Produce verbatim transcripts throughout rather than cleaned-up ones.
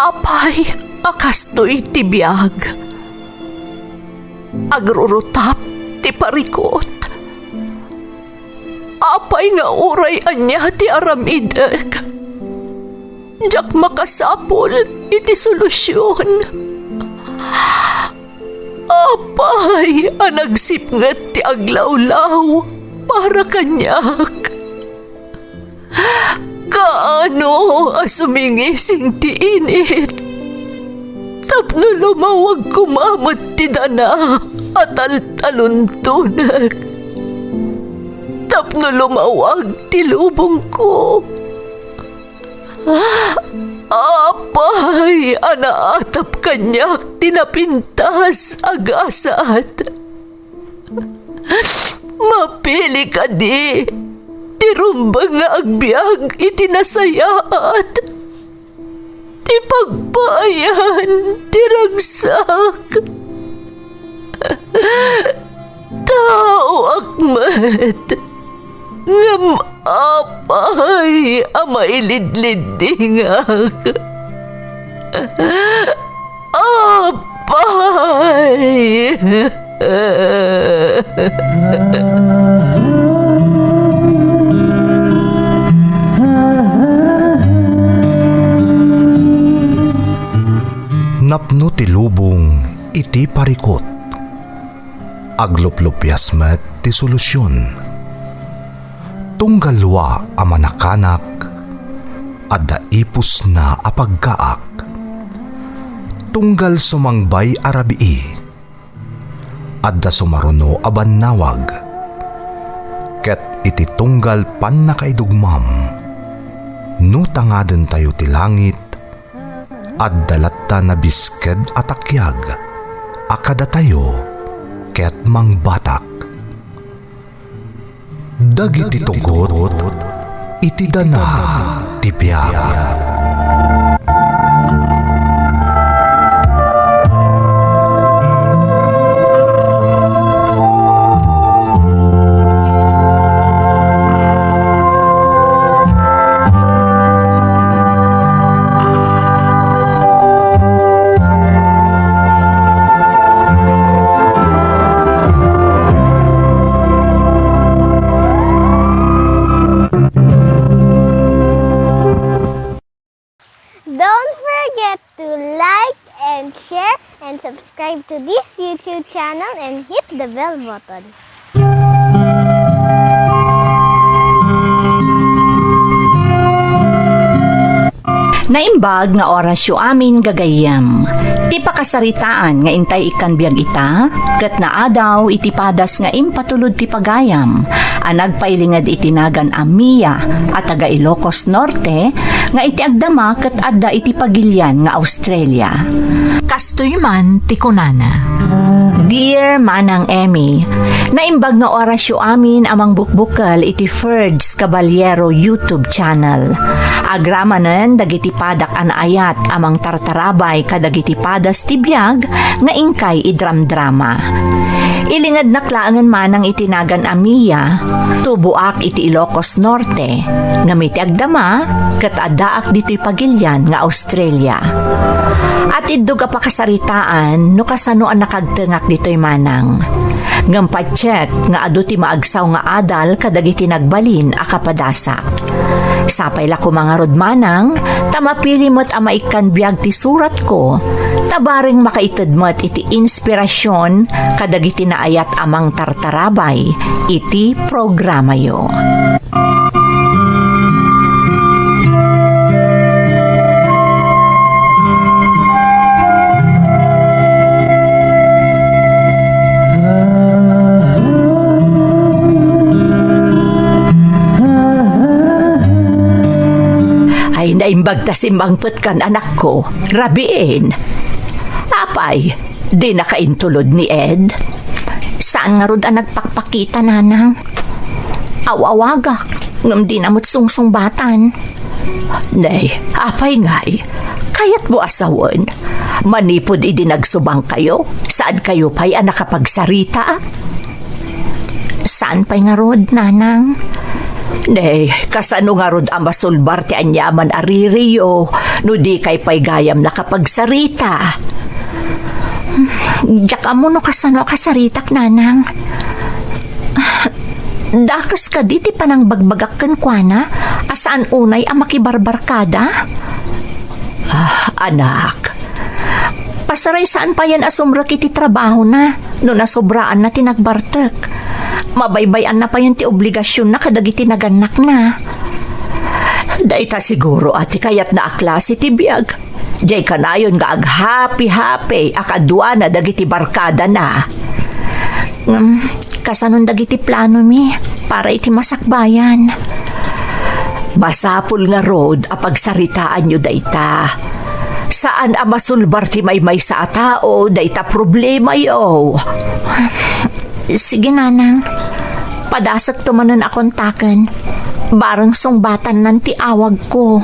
Apay a kastoy ti biag? Agrurutap ti parikut. Apay nga uray ania ti aramidek, diak makasapul iti solusion. Apay a nagsipnget ti aglawlaw para kaniak? Kaano a sumingising ti init tapno lumawag koma met ti dana a taltaluntonek, tapno lumawag ti lubongko? Apay a naatap kaniak ti napintas a gasat? Mapili kadi ti rumbeng nga agbiag iti nasayaat, ti pagpaayan ti ragsak? Taoak met, ngem apay a mailidliddingak? Apay! Napno ti lubong iti parikut. Agluplupias met ti solusion. Tunggal lua a manakanak, adda ipusna a pagkaak. Tunggal sumangbay a rabii, adda sumaruno a bannawag. Ket iti tunggal pannakaidugmam, no tangadentayo ti langit, adda latta nabisked a takiag a kadatayo ket mangbatak. Dagiti tugot iti dana ti biag. Don't forget to like and share and subscribe to this YouTube channel and hit the bell button. Naimbag nga orasyo amin, gagayyem. Ti pakasaritaan nga intay ikkan biag ita, ket naadaw iti padas nga impatulod ti pagayam a nagpailinged iti nagan a Mia a taga Ilocos Norte, nga iti agdama ket adda iti pagilian nga Australia. Kastoy man ti kunana, "Dear Manang Emmy, naimbag nga orasyo amin a mangbukbukel iti Ferds Caballero YouTube channel. Agramanen dagiti padak a naayat a mangtartarabay kadagiti padas ti biag nga inkay idramdrama. Ilingednak laengen manang iti nagan a Mia, tuboak iti Ilocos Norte, ngem iti agdama, ket addaak ditoy pagilian nga Australia. Atiddog a pakasaritaan no kasano a nakagtengak ditoy manang. Ngem patiek nga adu ti maagsaw nga adal kadagiti nagbalin a kapadasak. Sapay la koma ngarud manang, ta mapili met a maikkan biag ti suratko, ta bareng makaited met iti inspirasion kadagiti naayat a mangtartarabay iti programayo." Ay, naimbag ta simmangpetkan, anakko. Rabiin. Apay, dinaka intulod ni Ed? Saan ngarud a nagpakpakita, nanang? Aw-awagak, ngem dina met sungsungbatan. Nay, apay ngay, kayatmo a sawen? Manipud idi nagsubangkayo, saankayo pay a nakapagsarita? Saan pay ngarud, nanang? Ne, kasano ngarud a masulbar ti aniaman a ririyo no dikay pay gayam nakapagsarita? Diak ammo no kasano a kasaritak, Nanang. Dakes kadi ti panangbagbagak kenkuana a saan unay a makibarbarkada? Ah, anak, pasaraysaanna payen a sumrek iti trabahona no nasobraanna ti nagbartek. Mabaybay-anna payen ti obligasionna kadagiti nagannakna. Dayta siguro a ti kayatna a klase ti biag. Diay kanayon nga aghapi-hapi a kaduana dagiti barkadana. Ngem, kasanon dagiti planomi para iti masakbayan? Masapul ngarud a pagsaritaanyo dayta. Saan a masulbar ti maymaysa a tao dayta problemayo. Sige, Nanang. Padasekto manen a kontaken. Bareng sungbatannan ti awagko.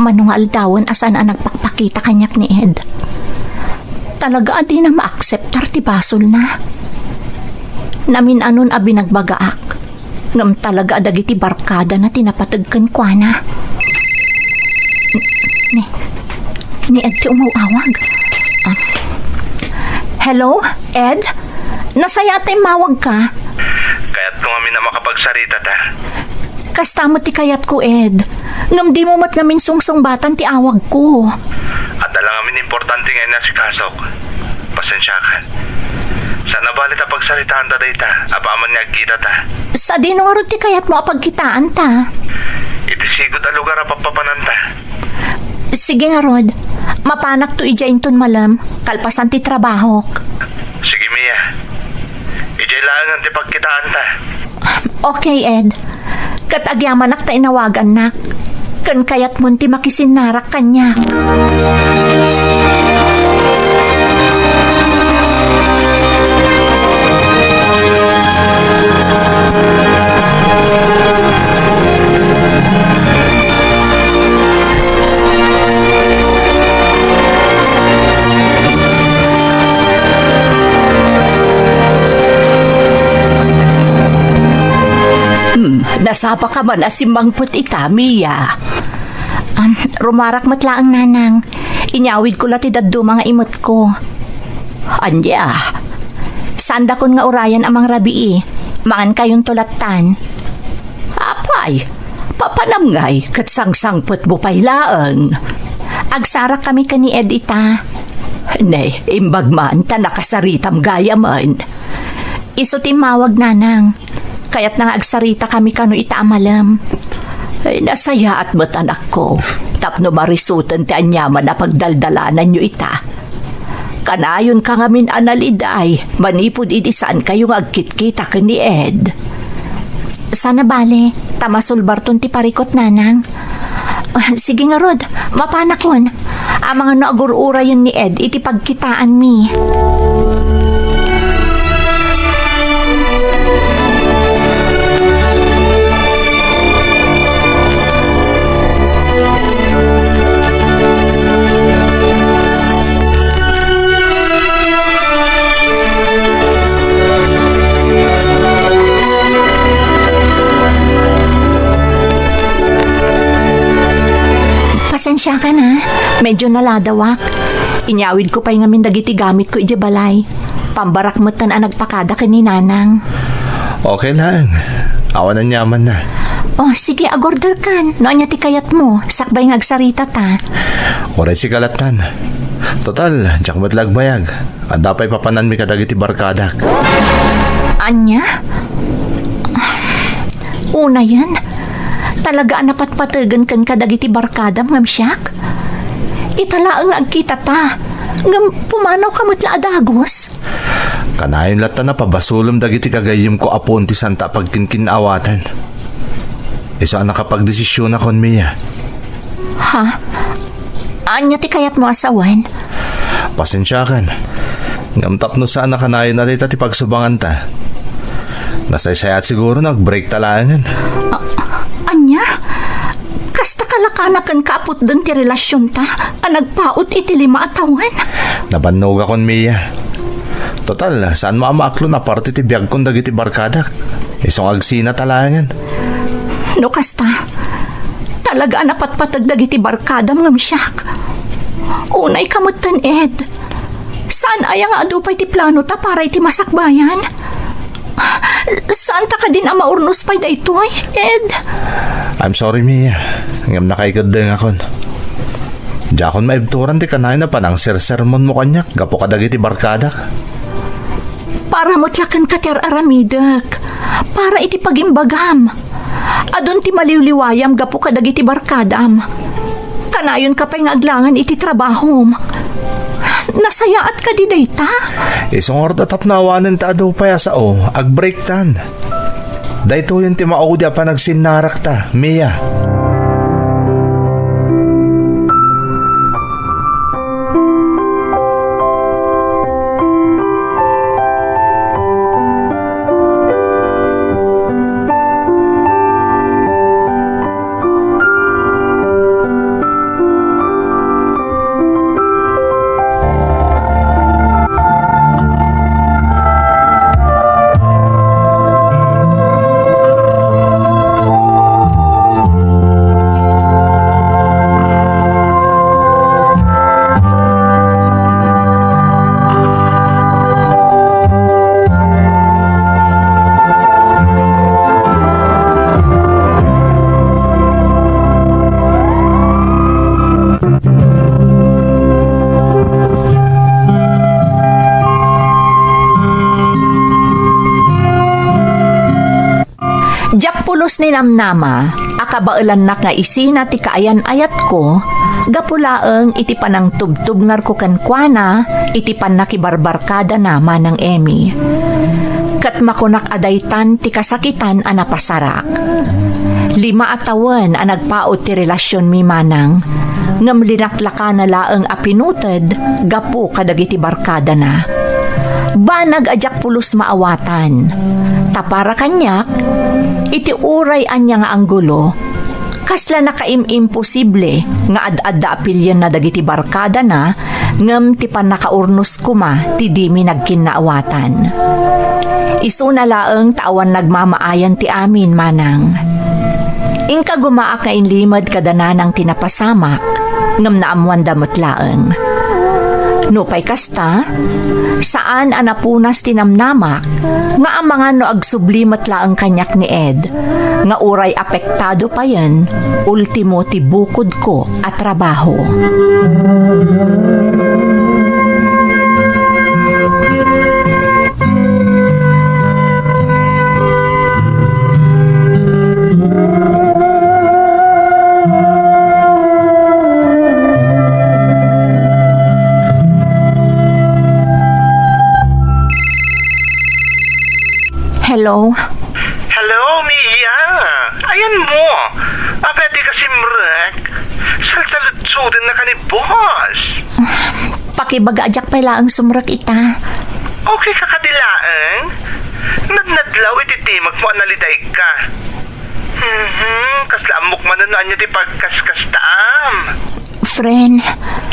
Mano nga aldawen a saan a nagpakpakita kaniak ni Ed. Talaga a dina maakseptar ti basolna. Namin-anon a binagbagaak, ngem talaga a dagiti barkadana ti napateg kenkuana. Ni, ni Ed ti umaw-awag. Ah. Hello, Ed? Nasayaat ta immawagka. Kayatko ngamin a makapagsarita ta. Kasta met ti kayatko, Ed. Ngem dimo met ngamin sungsungbatan ti awagko. Adda la ngamin importante nga inasikasok. Pasensiakan. Saan a bale ta pagsaritaanta dayta, apaman nga agkitata. Sadino ngarud ti kayatmo a pagkitaanta? Iti sigud a lugar a pappapananta. Sige ngarud, mapanakto idiay inton malem, kalpasan ti trabahok. Sige, Mia. Idiay laengen ti pagkitaanta. Okay, Ed. Ket agyamanak ta inawagannak. Ken kayatmon ti makisinnarak kaniak. Hmm, nasapaka man a simmangpet ita, Mia? Um, rumarak met laeng, Nanang. Inyawidko la ti dadduma nga imetko. Ania? Saandakon nga urayan a mangrabii. Mangankayonto lattan. Apay, papanam ngay ket sangsangpetmo pay laeng. Agsarakkami ken ni Ed ita. Ne, imbag man ta nakasaritam gayamen. Isu ti immawag, Nanang. Kayatna nga agsaritakami kano ita a malem. Ay, nasayaat met, anakko, tapno marisuten ti aniaman a pagdaldalananyo ita. Kanayonka ngamin a naliday manipud idi saankayo nga agkitkita ken ni Ed. Saan a bale, ta masulbarton ti parikut, Nanang. Ah, sige ngarud, mapanakon. Amangan no agur-urayen ni Ed iti pagkitaanmi. Pasensiakan, ha. Medyo naladawak. Inyawidko pay ngamin dagiti gamitko idiay balay. Pambarak metten a nagpakada ken ni Nanang. Okay laeng. Awan aniamanna. Oh, sige, agorderkan. No ania ti kayatmo, sakbay nga agsaritata. Uray sika lattan. Total, diak met la agbayag. Adda pay papananmi kadagiti barkadak. Ania? Unayen, talaga a napatpategen kenka dagiti barkadam ngem siak? Ita laeng nga agkitata, ngem pumanawka met la a dagus? Kanayon latta a pabasolem dagiti gagayyemko a puon ti santa a pagkinkin-awaten. Isu a nakapagdesisionakon, Mia. Ha? Ania ti kayatmo a sawen? Pasensiakan. Ngem tapno saan a kanayon a dayta ti pagsubanganta. Nasaysayaat siguro no agbreakta laengen. A-, ania? Kasta kalakanaken ka a putden ti relasionta a nagpaut iti lima a tawen? Nabannogakon, Mia. Total, saanmo a maaklon a parte ti biagkon dagiti barkadak. Isu nga agsinata laengen. No kasta, talaga a napatpateg dagiti barkadam ngem siak. Unayka metten, Ed. Saan aya nga adu pay ti planota para iti masakbayan? Saanta kadin a maurnos pay daytoy, Ed? I'm sorry, Mia. Ngem nakaikeddengakon. Diakon maibturan ti kanayon a panangsersermonmo kaniak gapu kadagiti barkadak. Para met la kenka ti ar-aramidek. Para iti pagimbagam. Adun ti maliwliwayam gapu kadagiti barkadam. Kanayonka pay nga aglangan iti trabahom. Nasayaat kadi dayta? Isu ngarud a tapno awanen ta adu pay a sao, agbreaktan. Daytoyen ti maudi a panagsinnarakta, Mia. Diak pulos ni namnama a kabaelannak nga isina ti kaayan-ayatko gapu laeng iti panangtubtubngarko kenkuana iti pannakibarbarkadana, Manang Emmy. Ket makunak a daytan ti kasakitan a napasarak. Lima a tawen a nagpaut ti relasionmi, Manang, ngem linaklakana laeng a pinuted gapu kadagiti barkadana. Banag a diak pulos maawatan. Ta para kaniak, iti uray ania nga anggulo, kasla nakaim-imposible nga ad-adda a pilienna dagiti barkadana ngem ti pannakaurnos koma ti dimi nagkinnaawatan. Isuna laeng ta awan nagmamaayan ti amin, Manang. Inka gumaak nga inlimed kada nanang ti napasamak, ngem naammoanda met laeng. Nupay kasta, saan a napunas ti namnamak nga amangan no agsubli met laeng kaniak ni Ed, nga uray apektado payen, ultimo ti bukodko a trabaho. Hello? Hello, Mia. Ayanmo. Apay a dika simrek? Salsaludsodenna ka ni boss. Pakibaga a diak pay laeng sumrek ita. Okay ka kadi laeng? Nadnadlaw iti timekmo a naliday ka. Mhm, kasla ammok manen no ania ti pagkaskastaam. Friend.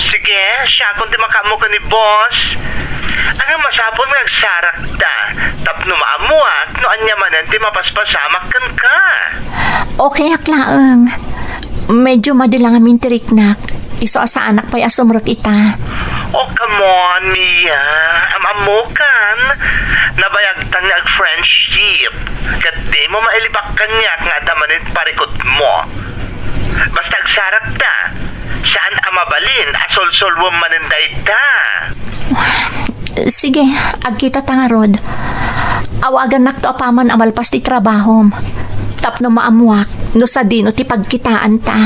Sige, siakon ti makaammo ken ni boss. Ania, masapul nga agsarakta tapno maammoak no ania manen ti mapaspasamak kenka. Okay ak laeng. Medyo madi la ngamin ti riknak. Isu a saanak pay a sumrek ita. Oh, come on, Mia. Am-ammokan. Nabayagtan nga ag-friendship. Ket dimo mailibak kaniak nga adda manen parikutmo. Basta agsarakta, saan a mabalin a solsolwem manen dayta. Sige, agkitata ngarud. Awagannakto apaman a malpas ti trabahom tapno maammoak no sadino ti pagkitaanta.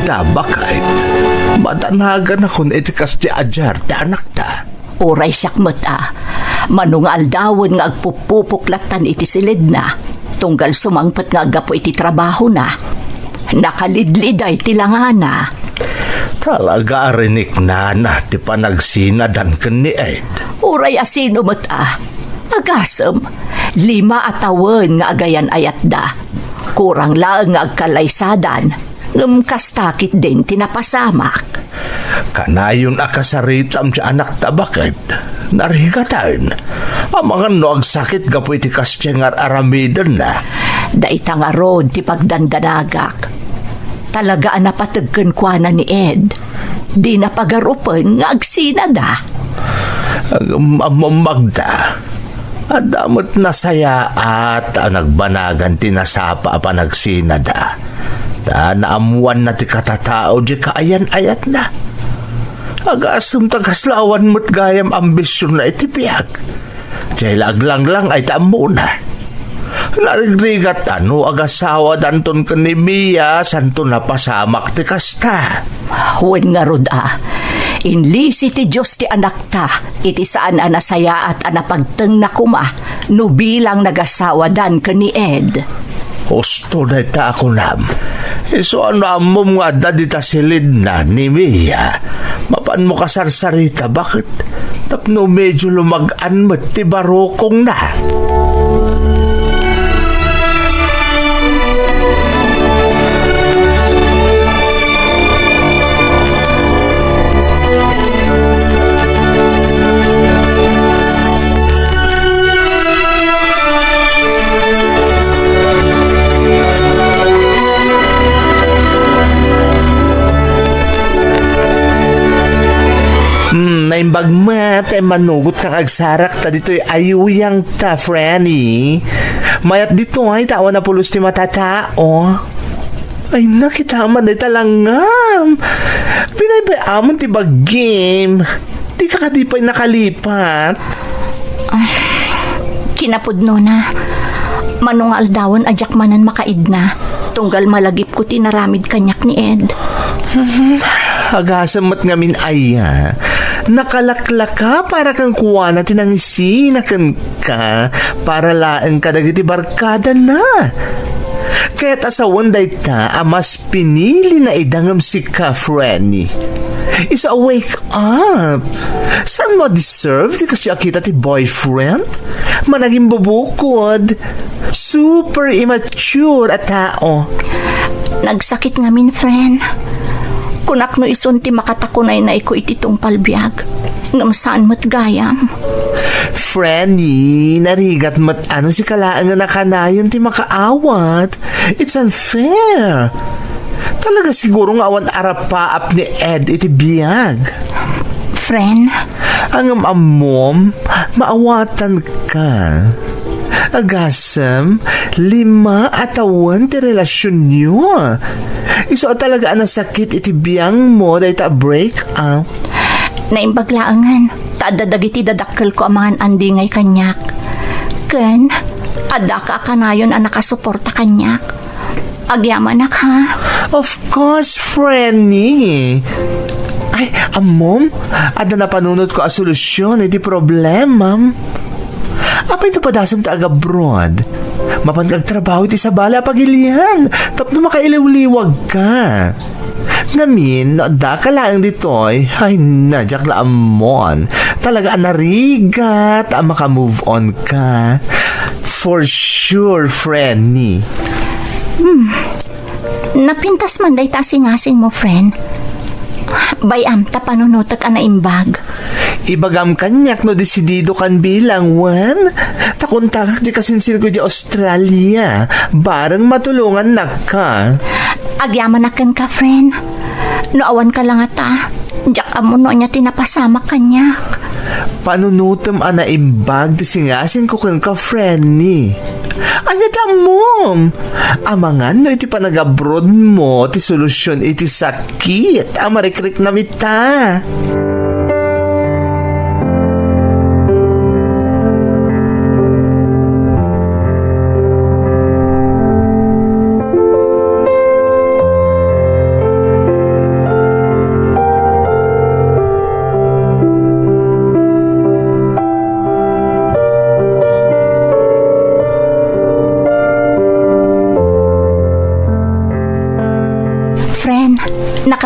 Ta bakay, madanaganakon iti kasdi a diar ti anakta. Uray siak met a, mano nga aldawen nga agpupupok lattan iti silidna, tunggal sumangpet nga aggapu iti trabahona. Nakalidliday ti langana. Talaga a riniknana ti panagsinadan ken ni Ed. Uray a sino met a, agasem, lima a tawen nga agayan-ayatda. Kurang laeng nga agkallaysadan, ngem kasta ketdin ti napasamak. Kanayon a kasaritam ti anakta baket, narigaten. Amangan no agsakit gapu iti kasdiay nga ar-aramidenna. Dayta ngarud ti pagdandanagak. Talaga a napateg kenkuana ni Ed. Dina pagarupen nga agsinada. Agam-, ammom, Magda. Adda met nasayaat a nagbanagan ti nasapa a panagsinada. Ta naammoanna ti katatao di kaayan-ayatna. Agasem ta kasla awan met gayam ambisionna iti biag. Diay la aglanglang ay ta ammona. Narigrigat a no agasawadanton ken ni Mia, santo napasamak ti kasta. Wen ngarud a, inlisi ti Dios ti anakta iti saan a nasayaat a napagtengna koma no bilang nagasawadan ken ni Ed. Husto dayta a kunam. Isu a no ammom nga adda dita silidna ni Mia, mapanmo kasarsarita baket tapno medyo lumag-an met ti barukongna. Hmm, naimbag met, ay manugot kang agsarak ta ditoy ayuyang ta, Franny. Mayat ditoy, ta awan a pulos ti matatao. Ay, nakita man dayta langam. Binaybay-amon ti bagim. Di ka kadi pay nakalipat? Ay, kinapudnona. Mano nga aldawen a diak manen makaidna. Tunggal malagipko ti naramid kaniak ni Ed. Agasem met ngamin aya. Nakalaklaka para kenkuana ti nangisina kenka. Para laeng kadagiti barkadana. Kayat a sawen dayta a mas pinili na ida ngem sika, Franny. Isu a wake up. Saan mo deserve ti kasdi a kita ti boyfriend? Managimbubukod. Super immature a tao. Nagsakit ngamin, friend. Kunak no isun ti makatakunay na iko iti tungpal biag. Ngem saan met gayam. Franny, narigat met a no sika laeng nga nakanayon ti makaawat. It's unfair. Talaga siguro nga awan arapaap ni Ed iti biag. Friend? Ngem ammom, maawatan ka. Agasem, lima a tawen ti relasyonyo. Isu a talaga a nasakit iti biangmo dayta a break up. Naimbag laengen, ta adda dagiti dadakkelko a mangan-andingay kaniak. Ken, addaka a kanayon a nakasuporta kaniak. Agyamanak, ha? Of course, Franny. Ay, ammom, adda napanunotko a solusyon iti problemam. Apay no padasem ta agabroad? Mapan ka agtrabaho iti sabali a pagilian tapno makailiwliwag ka. Ngamin, no adda ka laeng ditoy, ay, na, diak la ammon. Talaga a narigat a maka-move on ka. For sure, Franny. Hmm. Napintas man dayta a singasingmo, friend. Bay-am ta panunotek a naimbag. Ibagam kaniak no desidido kan bilang, wen? Ta kontakak ti kasinsinko idiay Australia. Bareng matulongannakka. Agyamanak kenka, friend. No awanka la ngata, diak ammo no ania ti napasamak kaniak. Panunotem a naimbag ti singasingko kenka, Franny. Ania ti ammom? Amangan no iti panagabrodmo ti solusyon iti sakit a marikriknam ita.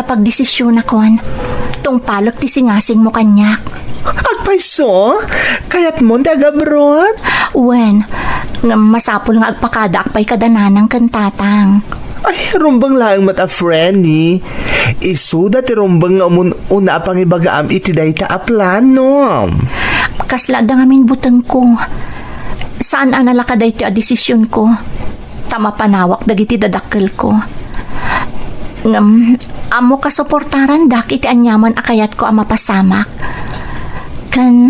pagdesisyonakon. Tungpalek ti singasingmo kaniak. Agpayso? Kayatmon ti agabroad? Wen, ngem masapul nga agpakadaak pay kada nanang ken tatang. Ay, rumbeng laeng met a Frenny. Isuda ti rumbeng nga umun-una a pangibagaam iti dayta a planom. Kasla adda ngamin butengko. Saan a nalaka daytoy a desisionko. Ta mapanawak dagiti dadakkelko. Ngem, ammok a suportarandak iti aniaman a kayatko a mapasamak. Ken,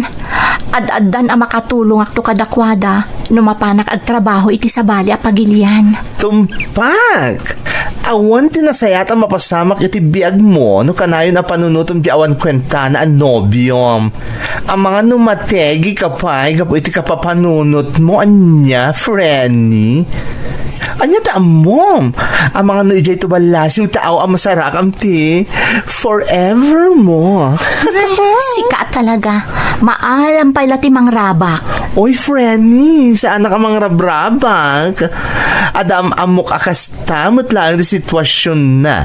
ad-addan a makatulongakto kadakuada no mapanak agtrabaho iti sabali a pagilian. Tumpak! Awan ti nasayaat a mapasamak iti biagmo no kanayon a panunotem ti awan kuentana a nobiom. Amangan no mategika pay gapu iti kapapanunotmo, ania, Frenny? Ania ta ammom? Amangan no idiay to ballasiw taaw a masarakam ti forever mo. Sika talaga. Maalam pay la ti mangrabak. Oy, Frenny, saanak a mangrabrabak. Adda am-ammok a kasta met laeng ti situasionna.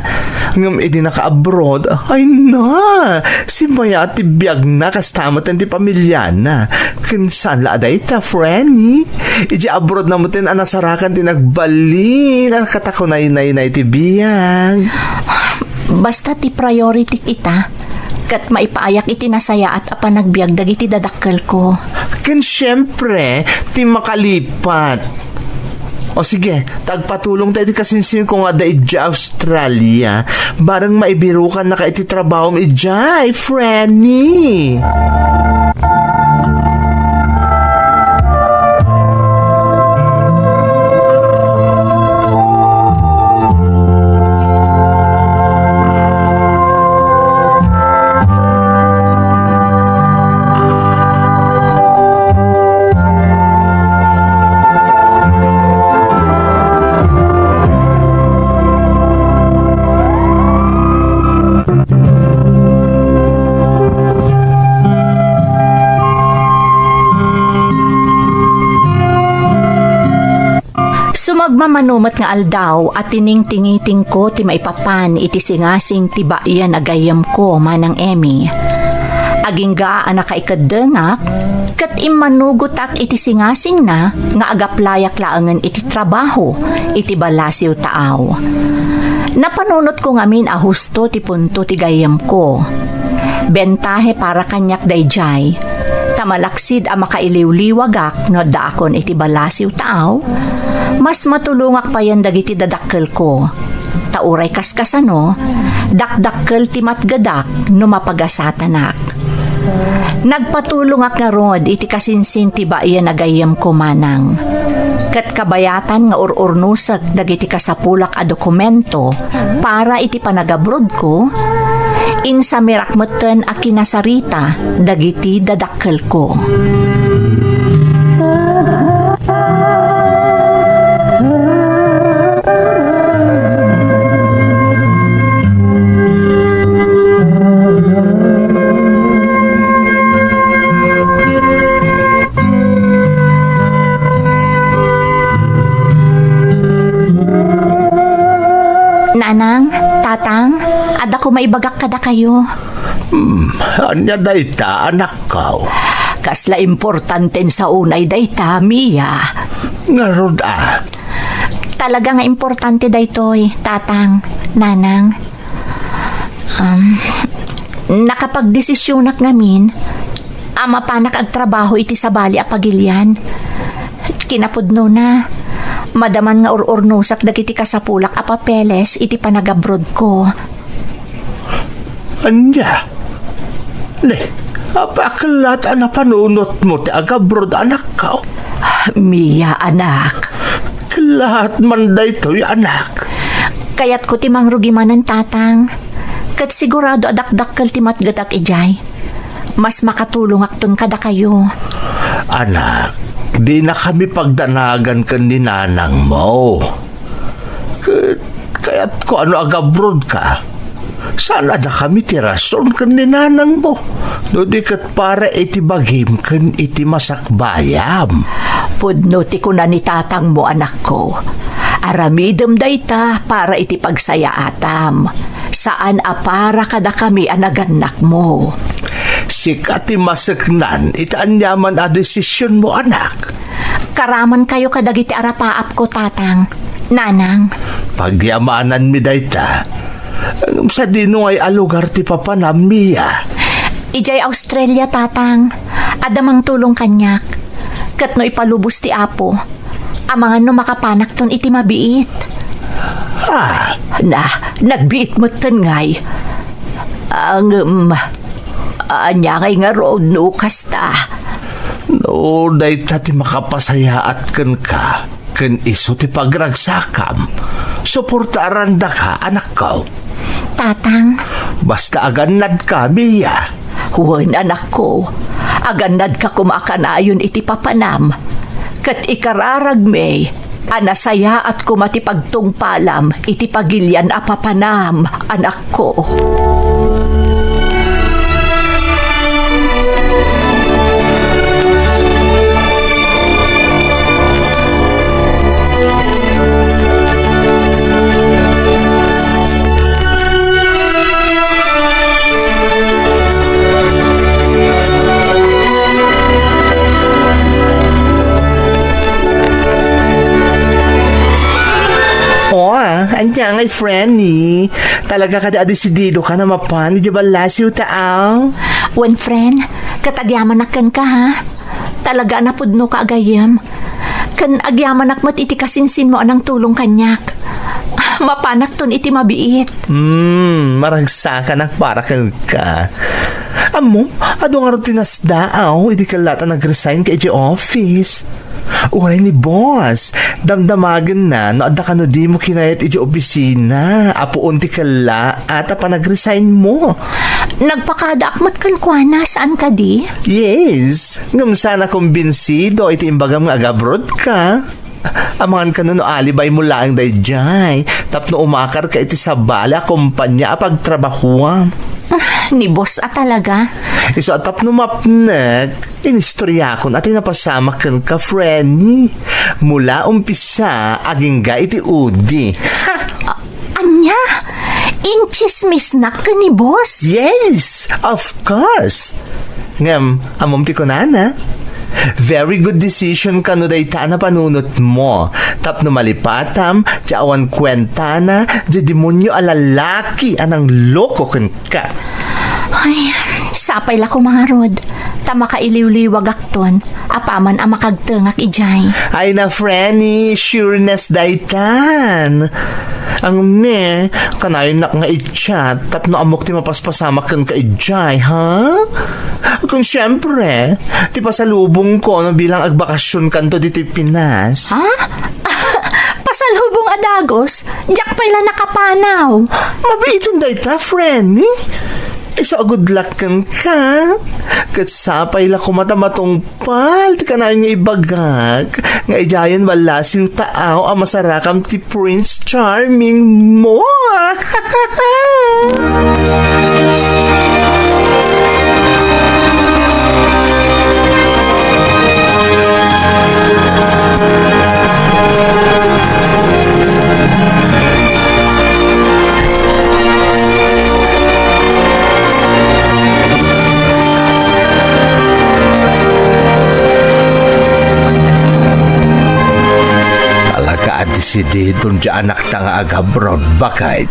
Ngem idi naka-abroad, ay na, simaya ti biagna kasta met ti pamiliana. Ken saan la a dayta, Frenny? Idiay abroad na metten a nasarakan ti nagbalin a katakunaynayna iti biag. Basta ti priority ita, ket maipaayak iti nasayaat a panagbiag dagiti dadakkelko. Ken siempre, ti makalipat. O sige, ta agpatulongta iti kasinsinko nga adda idiay Australia. Bareng maibirokannaka iti trabahom idiay, Frenny. Sumagmamano met nga aldaw a tining-tingitingko ti maipapan iti singasing ti bayan a gayyemko, Manang Emmy. Agingga a nakaikeddengak, ket immanugotak iti singasingna nga agaplayak laengen iti trabaho iti Balasiw Taaw. Napanunotko ngamin a husto ti punto ti gayyemko. Bentahe para kaniak daydiay. Ta malaksid a makailiwliwagak no addaakon iti Balasiw Taaw, mas matulongak payen dagiti dadakkelko. Ta uray kaskasano, dakdakkel ti matgedak no mapagasatanak. Nagpatulongak ngarud iti kasinsin ti bayan a gayyemko, Manang. Ket kabayatan nga ur-urnosek dagiti kasapulak a dokumento para iti panagabrodko, insamirak metten a kinasarita dagiti dadakkelko. Nanang, Tatang, adda ko maibagak kadakayo. Hmm, ania dayta, anakko? Kasla importanten sa unay dayta, Mia. Ngarud a? Talaga nga importante daytoy, Tatang, Nanang. Um, nakapagdesisyonak ngamin a mapanak agtrabaho iti sabali a pagilian. Kinapudnona, madaman nga ur-urnosak dagiti kasapulak a papeles iti panagabrodko. Ania? Ne, apay a kellat a napanunotmo ti agabrod, anakko? Mia, anak. Kellat man daytoy, anak. Kayatko ti mangrugi manen, Tatang. Ket sigurado a dakdakkel ti matgedak idiay. Mas makatulongakton kadakayo. Anak, dinakami pagdanagan ken ni nanangmo. Ket kayatko a no agabrodka, saan a dakami ti rason ken ni nanangmo, no di ket para iti bagim ken iti masakbayam. Pudno ti kuna ni tatangmo, anakko. Aramidem dayta para iti pagsayaatam. Saan a para kadakami a nagannakmo. Sika ti maseknan iti aniaman a desisionmo, anak. Karamankayo kadagiti arapaapko, Tatang, Nanang. Pagyamananmi dayta. Sadino ngay a lugar ti papanam, Mia? Idiay Australia, Tatang. Adda mangtulong kaniak. Ket no ipalubos ti Apo, amangan no makapanakton iti mabiit. Ah. Na, nagbiit metten ngay. Ngem, ania ngay ngarud no kasta? No dayta ti makapasayaat kenka, ken isu ti pagragsakam, suportaarandaka, anakko. Tatang. Basta agannadka, Mia. Wen, anakko, agannadka koma a kanayon iti papanam, ket ikararagmi a nasayaat koma ti pagtungpalam iti pagilian a papanam, anakko. Oh, ania ngay, Frenny? Talaga kadi a desididoka a mapan idiay ballasiwta, aw? Wen, friend, ket agyamanak kenka, ha? Talaga a napudnoka a gayyem. Ken agyamanak met iti kasinsinmo a nangtulong kaniak. Mapanakton iti mabiit. Hmm, maragsakanak para kenka. Ammom, adu ngarud ti nasdaaw idi kellaat a nag-resign ka idiay office. Uray ni boss, damdamagenna no adda kano dimo kinayat idiay opisina, a puon ti kellaat a panagresignmo. Nagpakadaak met kenkuana, saan kadi? Yes, ngem saan a kumbinsido iti imbagam nga agabroad ka. Amangan kano no alibaymo laeng daydiay tapno umakar ka iti sabali a kompania a pagtrabahuam. Ah, ni boss a talaga. Isu a tapno mapnek, inistoriakon a ti napasamak kenka, Frenny. Mula umpisa, agingga iti udi. Ha! A-, ania? Intsismisnak ken ni boss? Yes, of course. Ngem, ammom ti kunana? Very good decision kano dayta a napanunotmo. Tapno malipatam ti awan kuentana, ti demonio a lalaki a nangloko kenka. Ay, sapay la koma ngarud, ta makailiwliwagakton, apaman a makagtengak idiay. Ay na, Frenny, sureness daytan. Ang ne, kanayon nak nga i-chat, tapno ammok ti mapaspasamak kenka idiay, ha? Kun siyempre, ti pasalubongko no bilang agbakasyon kanto ditoy Pinas. Ha? Pasalubong a dagus? Diak pay la nakapanaw. Mabiitan dayta, Frenny. Isu a good luck kenka. Ket sapay la koma ta matungpal ti kanayon nga ibagak nga idiayen ballasiw taaw a masarakam ti Prince Charming mo. Talaga a desididon ti anakta nga agabroad, baket.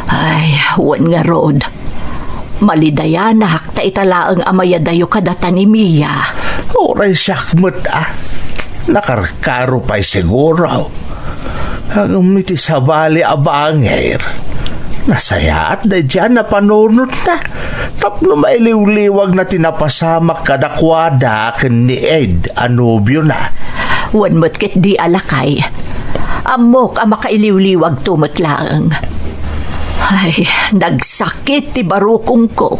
Ay, wen ngarud. Malidayanak ta ita laeng a mayadayo kadata ni Mia. Uray siak met a. Nakarkaro pay siguro. Ngem iti sabali a bangir, nasayaat daydiay a napanunotna tapno mailiwliwagna ti napasamak kadakuada ken ni Ed a nobiona. Wen met ketdi a lakay. Ammok a makailiwliwagto met laeng. Ay, nagsakit ti barukongko.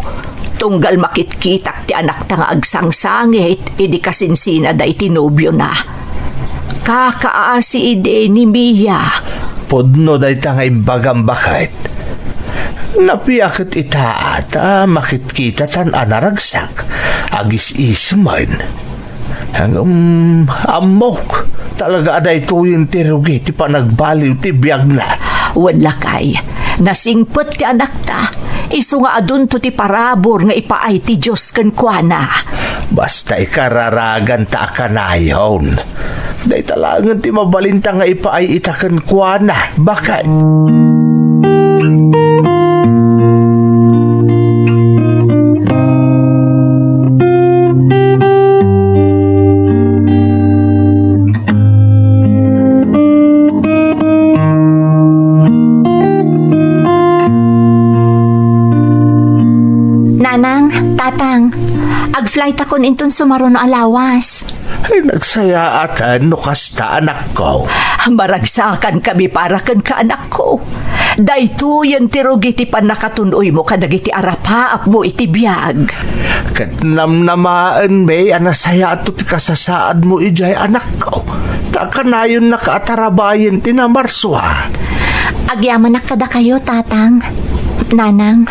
Tunggal makitkitak ti anakta nga agsangsangit idi kasinsinada iti nobiona. Kakaasi idi ni Mia. Pudno dayta nga imbagam, baket. Napiaket itaat a makitkitatan a naragsak, agis-isimen. Ngem, ammok, talaga a daytoyen ti rugi ti panagbaliw ti biagna. Wen lakay, Nasingpet ti anakta, isu nga adunto ti parabur nga ipaay ti Dios kenkuana. Basta ikararaganta a kanayon. Dayta laengen ti mabalinta nga ipaay ita kenkuana. Baket. Nanang, Tatang, ag-flight akon inton sumaruno a lawas. Ay, nagsayaatan no kasta, anakko. Maragsakan kami para kenka, anakko. Daytoyen ti rugi ti pannakatun-oymo kadagiti arapaapmo iti biag. Ket namnamaenmi a nasayaato ti kasasaadmo idiay, anakko. Ta kanayonnaka a tarabayen ti namarsua. Agyamanak kadakayo, Tatang, Nanang.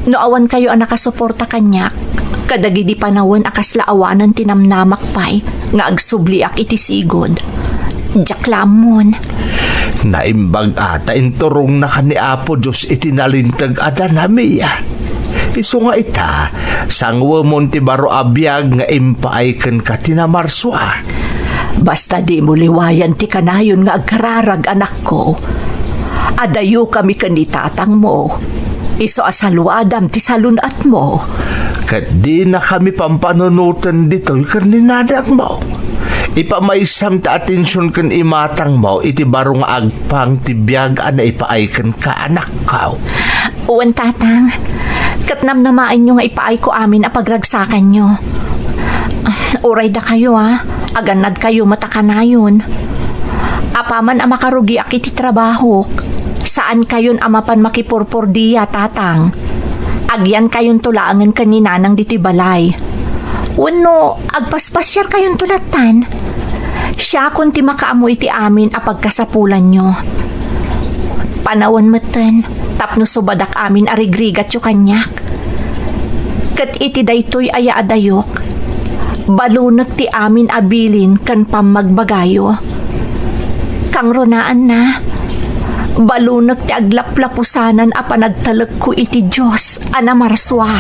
No awankayo a nakasuporta kaniak, kadagidi panawen a kasla awanen ti namnamak pay nga agsubliak iti sigud. Diak la ammon. Naimbag a ta inturongnaka ni Apo Dios iti nalinteg a danami. Isu nga ita, sanguemon ti baro a biag nga impaay kenka ti namarsua. Basta dimo liwayan ti kanayon nga agkararag, anakko. Adayokami ken ni tatangmo. Isu a saluadam ti salun-atmo. Ket dinakami pampanunoten ditoy ken ni nanangmo. Ipamaysam ti atension ken imatangmo iti baro nga agpang ti biag a naipaay kenka, anakko. Wen, Tatang. Ket namnamaenyo nga ipaayko amin a pagragsakanyo. Uray dakayo, a, agannadkayo met a kanayon. Apaman a makarugiak iti trabahok, saankayon a mapan makipurpordia, Tatang. Agyankayonto laengen ken ni Nanang ditoy balay. Wenno, agpaspasiarkayonto lattan. Siakon ti makaammo iti amin a pagkasapulanyo. Panawen metten tapno subadak amin a rigrigatyo kaniak. Ket iti daytoy a yaadayok, balunek ti amin a bilin ken pammagbagayo. Kangrunaanna, balunek ti aglaplapusanan a panagtalekko iti Dios a namarsua.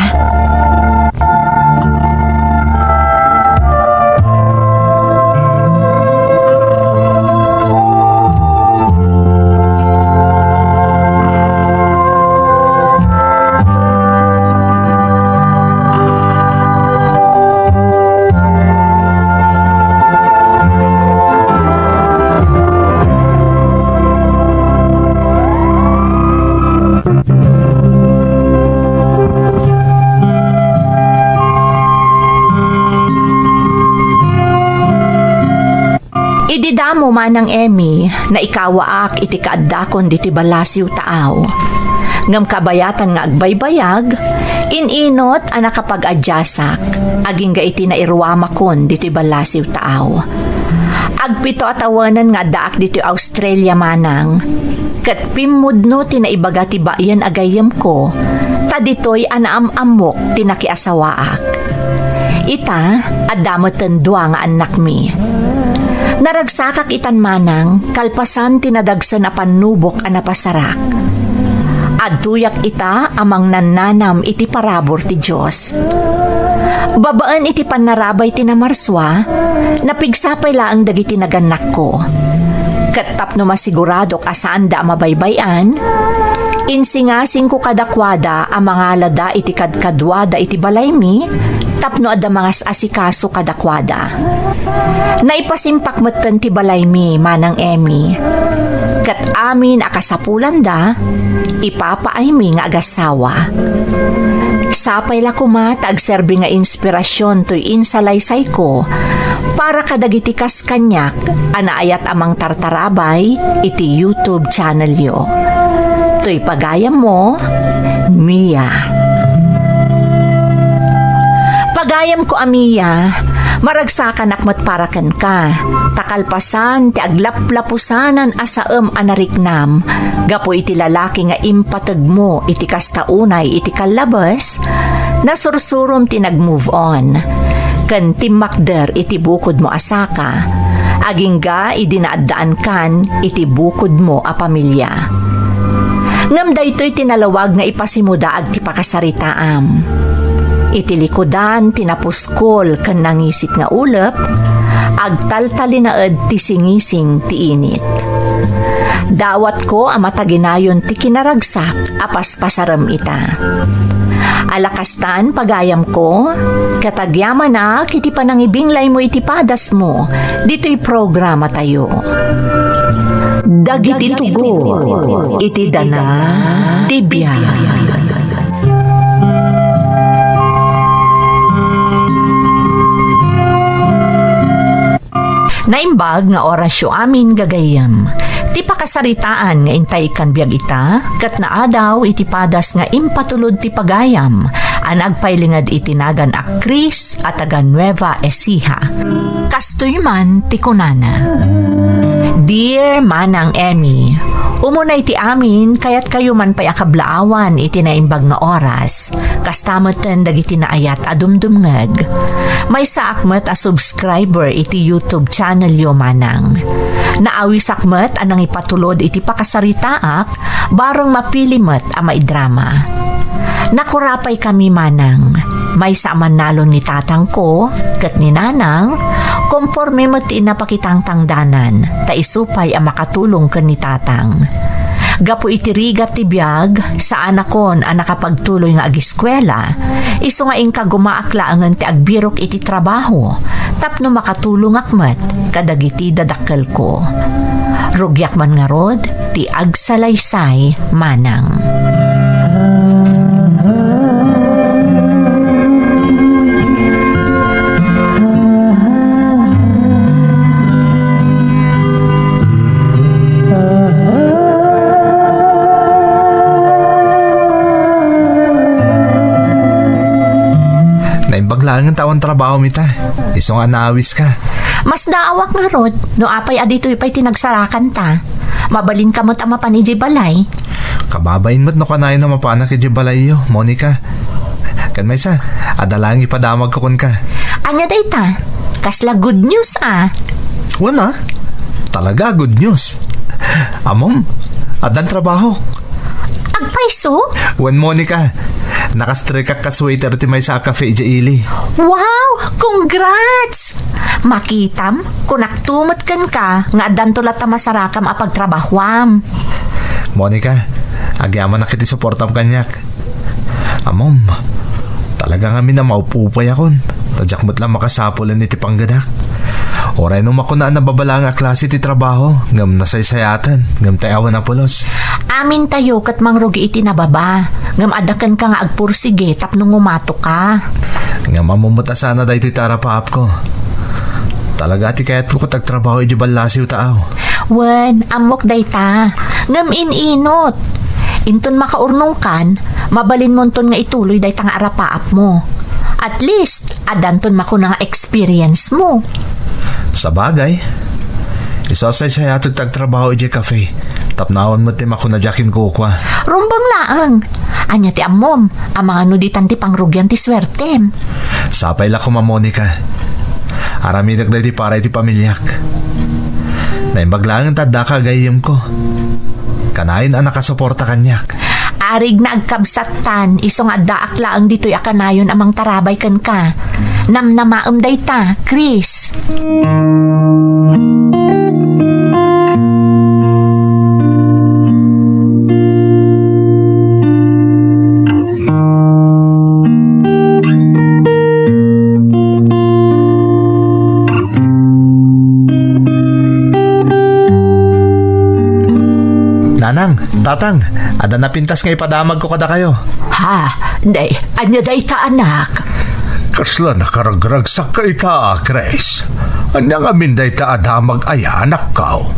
Idi damo, Manang Emmy, naikawaak iti kaaddakon ditoy ballasiw taaw. Ngem kabayatan nga agbaybayag, in-inot a nakapag-adjustak, agingga iti nairuamakon ditoy ballasiw taaw. Agpito a tawenan nga addaak ditoy Australia, Manang. Ket pimmudno ti naibaga ti bain a gayyemko, ta ditoy a naam-ammok ti nakiasawaak. Ita, adda metten dua nga annakmi. Naragsakak itan, Manang, kalpasan ti nadagsen a pannubok a napasarak. Adtoyak ita a mangnannanam iti parabur ti Dios. Babaen iti pannarabay ti namarsua, napigsa pay laeng dagiti nagannakko. Ket tapno masiguradok a saanda a mabaybay-an, insingasingko kadakuada a mangalada iti kadkaduada iti balaymi tapno adda mangas-asikaso kadakuada. Naipasimpak metten ti balaymi, Manang Emmy. Ket amin a kasapulanda, ipapaaymi nga agassawa. Sapay la koma ta agserbi nga inspirasion toy insalaysayko para kadagiti kas kaniak a naayat a mangtartarabay iti YouTube channelyo. Toy pagayammo, Mia. Pagayamko a Mia, maragsakanak met para kenka, ta kalpasan ti aglaplapusanan a saem a nariknam gapu iti lalaki nga impategmo iti kasta unay iti kallabes, nasursurom ti nag-move on ken timmakder iti bukodmo a saka, agingga idi naaddaankan iti bukodmo a pamilia. Ngem daytoy ti nalawag nga ipasimudaag ti pakasaritaam. Iti likudan ti napuskol ken nangisit nga ulep, agtaltalinaed ti singising ti init. Dawatko a mataginayon ti kinaragsak a paspasarem ita. Ala kastan, pagayamko, ket agyamanak iti panangibinglaymo iti padasmo ditoy programatayo. Dagiti tugot iti dana ti biag. Naimbag nga orasyo amin, gagayyem. Ti pakasaritaan nga intay kan biag ita, ket naadaw iti padas nga impatulod ti pagayam a nagpailinged iti nagan a Chris a taga Nueva Ecija. Kastoy man ti kunana, Dear Manang Emmy, umuna iti amin, kayatkayo man pay a kablaawan iti naimbag nga oras. Kasta metten dagiti naayat a dumdumngeg. Maysaak met a subscriber iti YouTube channelyo, Manang. Naawisak met a nangipatulod iti pakasaritaak, bareng mapili met a maidrama. Nakurapay kami, Manang. Maysa a mannalon ni tatangko ket ni nanang, komporme met ti inapakitangtangdanan, ta isu pay a makatulong ken ni tatang. Gapu iti rigat ti biag, saanakon a nakapagtuloy nga agiskuela, isu nga inkagumaak laengen ti agbirok iti trabaho tapno makatulongak met kadagiti dadakkelko. Rugiak man ngarud ti agsalaysay, Manang. Naimbag laengen ta awan trabahom ita. Isu nga naawiska. Masdaawak ngarud, no apay a ditoy pay ti nagsarakanta. Mabalinka met a mapan idiay balay. Kababain met no kanayon a mapanak idiay balayyo, Monica. Ken maysa, adda laeng ipadamagko kenka. Ania dayta? Kasla good news a. Wen a? Talaga good news. Ammom, addan trabaho. Agpayso? Wen, Monica, nakastrekak kas waiter ti maysa a cafe idiay ili. Wow! Congrats! Makitam, kunakto met kenka nga addanto latta masarakam a pagtrabahoam. Monica, agyamanak iti suportam kaniak. Ammom, talaga ngamin a maupupayakon, ta diak met la makasapulen iti panggedak. Uray no makuna a nababalaeng a klase ti trabaho, ngem nasaysayaten, ngem tay awan a pulos. Amintayo ket mangrugi iti nababa, ngem adda kenka nga agpursige tapno ngumatoka. Ngem ammom met a sana daytoy ti arapaapko. Talaga ti kayatko ket agtrabaho idiay ballasiw ta aw. Wen, ammok dayta. Ngem in-inot. Inton makaurnongkan, mabalinmonton nga ituloy dayta nga arapaapmo. At least, addanton makuna nga experience mo. Sabagay, isu a saysayatek ti agtrabaho idiay cafe. Tapno awan met ti makuna diak inkukua. Rumbeng laeng. Ania ti ammom? Amangan no ditan ti pangrugian ti suertem. Sapay la koma, Monica. Aramidek daytoy para iti pamiliak. Naimbag laeng ta addaka a gayyemko. Kanayon a nakasuporta kaniak. Arig na agkabsattan, isu nga addaak laeng ditoy a kanayon a mangtarabay kenka. Namnamaem dayta, Chris. Nanang, tatang, adda napintas nga ipadamagko kadakayo. Ha? Nay, ania dayta, anak? Kasla nakaragragsak ka ita, Chris. Ania ngamin dayta a damag aya, anakko?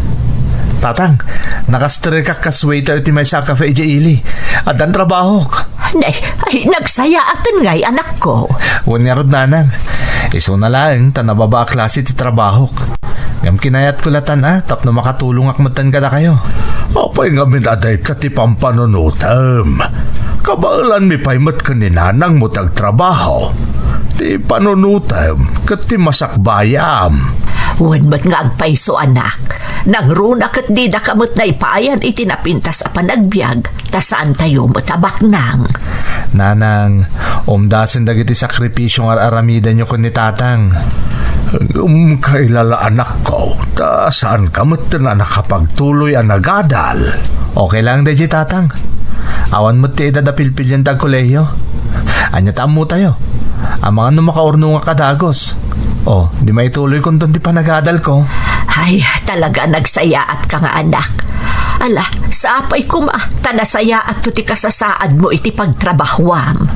Tatang, nakastrekak kas waiter ti maysa a cafe idiay ili. Addan trabahok. Nay, ay, nagsayaaten ngay, anakko. Wen ngarud, nanang. Isuna laeng ta nababa a klase ti trabahok. Ngem kinayatko latan a tapno makatulongak metten kadakayo. Apay ngamin a dayta ti pampanunotem? Kabaelanmi pay met ken ni nanangmo ti agtrabaho. Ti panunotem ket ti masakbayam. Wen met nga agpayso, anak. Nangruna ket didaka met naipaayan iti napintas a panagbiag, ta saantayo met a baknang. Nanang, umdasen dagiti sakripisio nga ar-aramidenyo ken ni Tatang. Ngem kailala, anakko, ta saanka met a nakapagtuloy a nagadal. Okay lang daydi, Tatang. Awan met ti edad a pilpilian ti agkolehiyo. Ania ta ammotayo? Amangan no makaurnongak a dagus. O, di maituloykonton ti panagadalko. Ay, talaga nagsayaatka nga anak. Ala, sapay koma, ta nasayaatto ti kasasaadmo iti pagtrabahuam.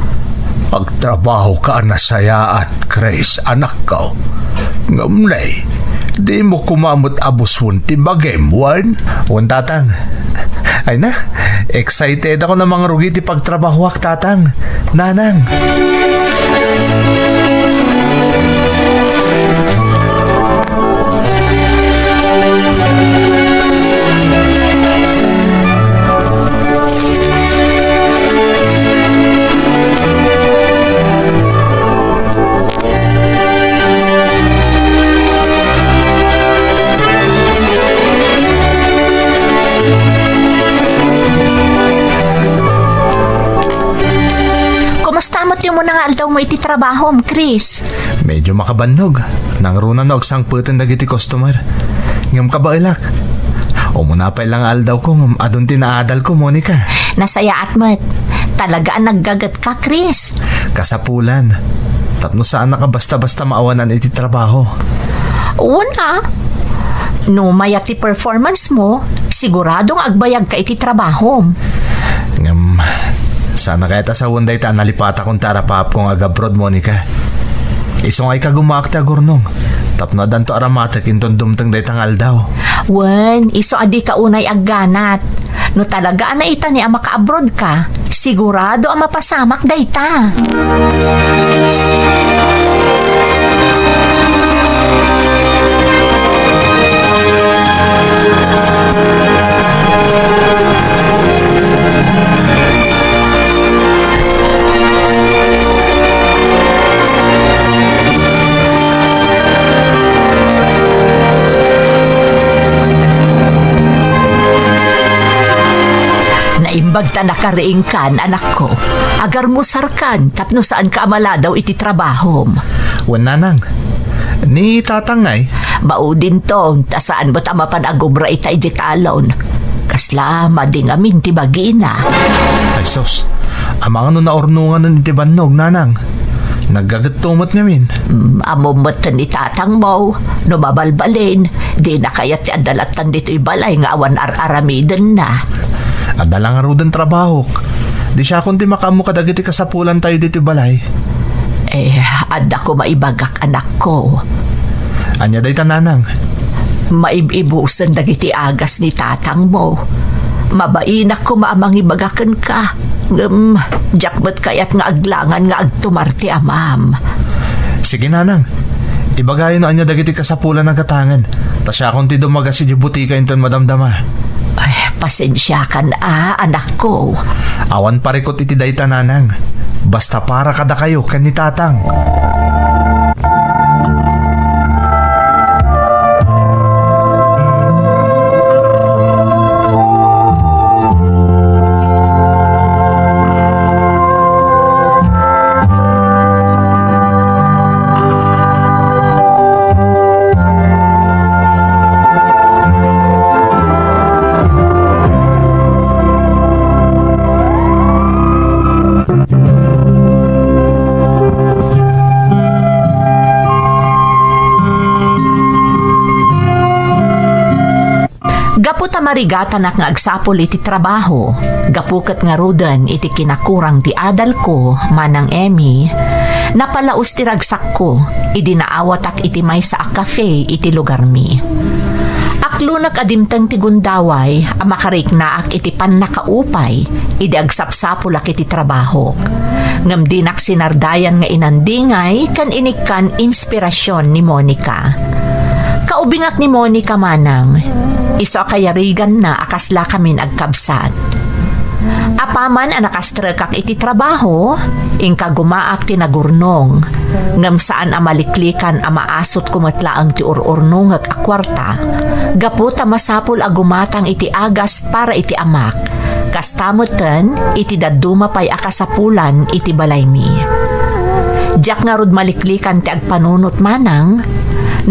Agtrabahoka a nasayaat, Chris, anakko. Ngem ne, dimo koma met abusuen ti bagim, wen? Wen, Tatang. Ay na, excited ako na mangrugi ti pagtrabahoak, Tatang. Nanang. Kumusta met ti umuna nga aldawmo iti trabahom, Chris? Medyo makabannog. Nangruna no agsangpeten dagiti customer. Ngem kabaelak. Umuna pay la nga aldawko ngem adun ti naadalko, Monica. Nasayaat met. Talaga a naggagetka, Chris. Kasapulan. Tapno saanak a basta-basta maawanan iti trabaho. Wen a, no mayat ti performance mo, sigurado nga agbayagka iti trabahom. Ngem, saan a kayat a sawen dayta a nalipatakon ti arapaapko nga ag-abroad, Monica. Isu nga ikagumaak ti agurnong, tapno addanto aramatek inton dumteng dayta nga aldaw. Wen, isu a dika unay agganat. No talaga a naitani a makaabroad ka, sigurado a mapasamak dayta. Naimbag ta nakariingkan, anakko. Agarmusarkan tapno saanka a maladaw iti trabahom. Wen, Nanang. Ni Tatang ngay? Maudinto, ta saan met a mapan agubra ita idiay talon. Kasla madi ngamin ti bagina. Ay sus, amangan no naurnonganen iti bannog, Nanang. Naggagetto met ngamin. Mm, ammom met ni Tatangmo, no mabalbalin, dina kayat ti adda lattan ditoy balay nga awan ar-aramidenna. Adda la ngaruden trabahok. Di siakon ti makaammo kadagiti kasapulantayo ditoy balay. Eh, adda koma ibagak, anakko. Ania dayta, Nanang? Maib-ibusen dagiti agas ni Tatangmo. Mabainak koma a mangibaga kenka. Ngem, diak met kayat nga aglangan nga agtumar ti amam. Sige, Nanang. Ibagayo no ania dagiti kasapulan a gatangen. Ta siakon ti dumagas idiay butika inton madamdama. Ay, pasensiakan a, anakko. Awan parikut iti dayta, Nanang. Basta para kadakayo ken ni Tatang. Gapu ta marigatanak nga agsapul iti trabaho, gapu ket ngaruden iti kinakurang ti adalko, Manang Emmy, napalaus ti ragsakko idi naawatak iti maysa a cafe iti lugarmi. Aklonek a dimteng ti gundaway a makariknaak iti pannakaupay idi agsapsapulak iti trabahok. Ngem dinak sinardayan nga inandingay ken inikkan inspirasyon ni Monica. Kaubingak ni Monica, Manang. Isu a kayariganna a kaslakamin agkabsat. Apaman a nakastrekak iti trabaho, inkagumaak ti nagurnong. Ngem saan a maliklikan a maasutko met laeng ti ur-urnongek a kuarta. Gapu ta masapul a gumatang iti agas para iti amak. Kasta metten iti dadduma pay a kasapulan iti balaymi. Diak ngarud maliklikan ti agpanunot manang,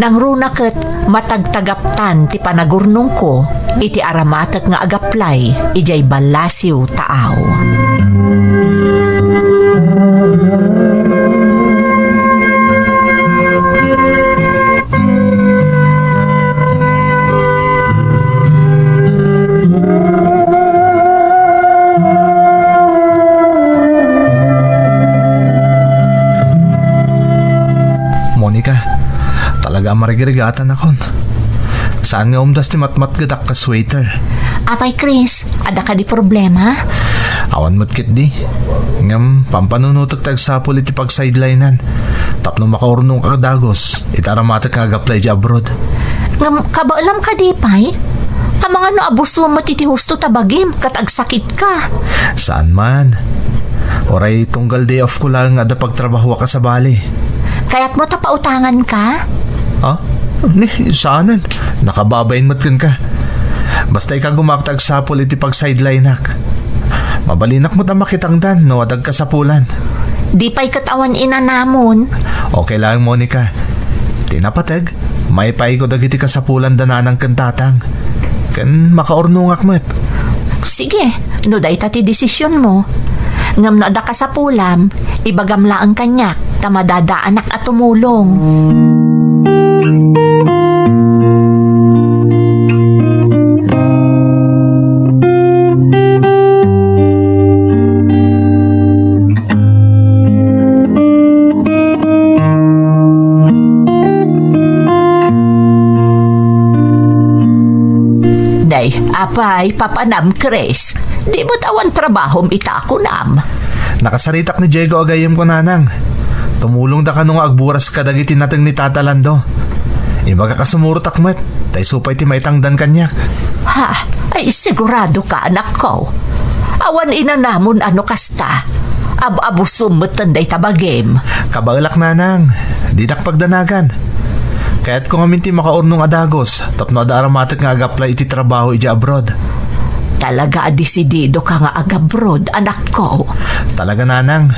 nangruna ket matagtagaptan ti panagurnongko iti aramatek nga agaplay idiay ballasiw taaw. Monica, talaga a marigrigatanakon. Saan nga umdas ti matmatgedak kas waiter? Apay, Chris, adda kadi problema? Awan met ketdi. Ngem, pampanunotek ti agsapul iti pagsidelinean tapno makaurnongka a dagus iti aramatek nga agaplay idiay abroad. Ngem, kabaelam kadi pay? Amangan no abusom met iti husto ta bagim ket agsakitka. Saan man. Uray tunggal day off ko laeng nga adda pagtrabahoak a sabali. Kayatmo ta pautanganka? Ha? Ni, saanen. Nakababain met kenka. Basta ikagumaak ta agsapul iti pagsidelineak. Mabalinak met a makitangdan no adda agkasapulan. Di pay ket awan inanamon. Okay laeng, Monica. Ti napateg, maipaayko dagiti kasapulan da nanang ken tatang. Ken makaurnongak met. Sige, no dayta ti desisionmo. Ngem no adda kasapulam, ibagam laeng kaniak ta madadaanak a tumulong. Day, apay, papanam, Chris? Di met awan trabahom ita a kunam? Nakasaritak ni Diego a gayyemko, nanang. Tumulongda kano nga agburas kadagiti nateng ni Tata Lando. Ibagak a sumurotak met, ta isu pay ti maitangdan kaniak. Ha? Ay, sigurado ka, anakko? Awan inanamon a no kasta. Ab-abusom metten dayta bagim. Kabaelak, nanang. Didak pagdanagan. Kayatko ngamin ti makaurnong a dagus tapno adda aramatek nga agaplay iti trabaho idiay abroad. Talaga a desidido ka nga agabroad, anakko? Talaga, nanang.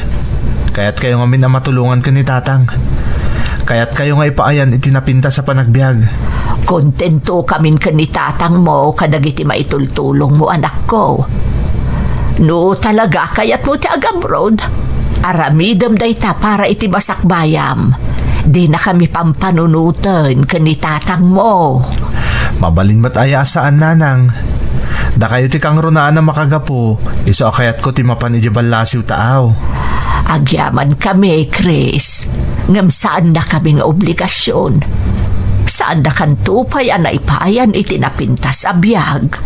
Kayatkayo ngamin a matulongan ken ni tatang. Kayatkayo nga ipaayan iti napintas a panagbiag. Kontento kamin ken ni tatangmo kadagiti maitultulongmo, anakko. No talaga kayatmo ti agabroad, aramidem dayta para iti masakbayam. Dina kami pampanunoten ken ni tatangmo. Mabalin met aya a saan, nanang. Dakayo ti kangrunaan a makagapu, isu a kayatko ti mapan idiay ballasiw taaw. Agyaman kami, Chris. Ngem saanna kami nga obligasion. Saannakanto pay a naipayan iti napintas a biag.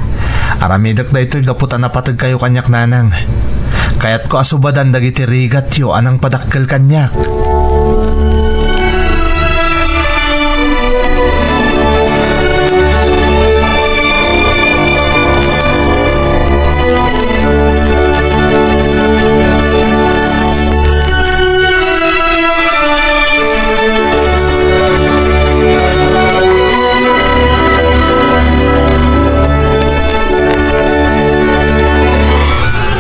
Aramidek daytoy gapu ta napategkayo kaniak, nanang. Kayatko a subadan dagiti rigatyo a nangpadakkel kaniak.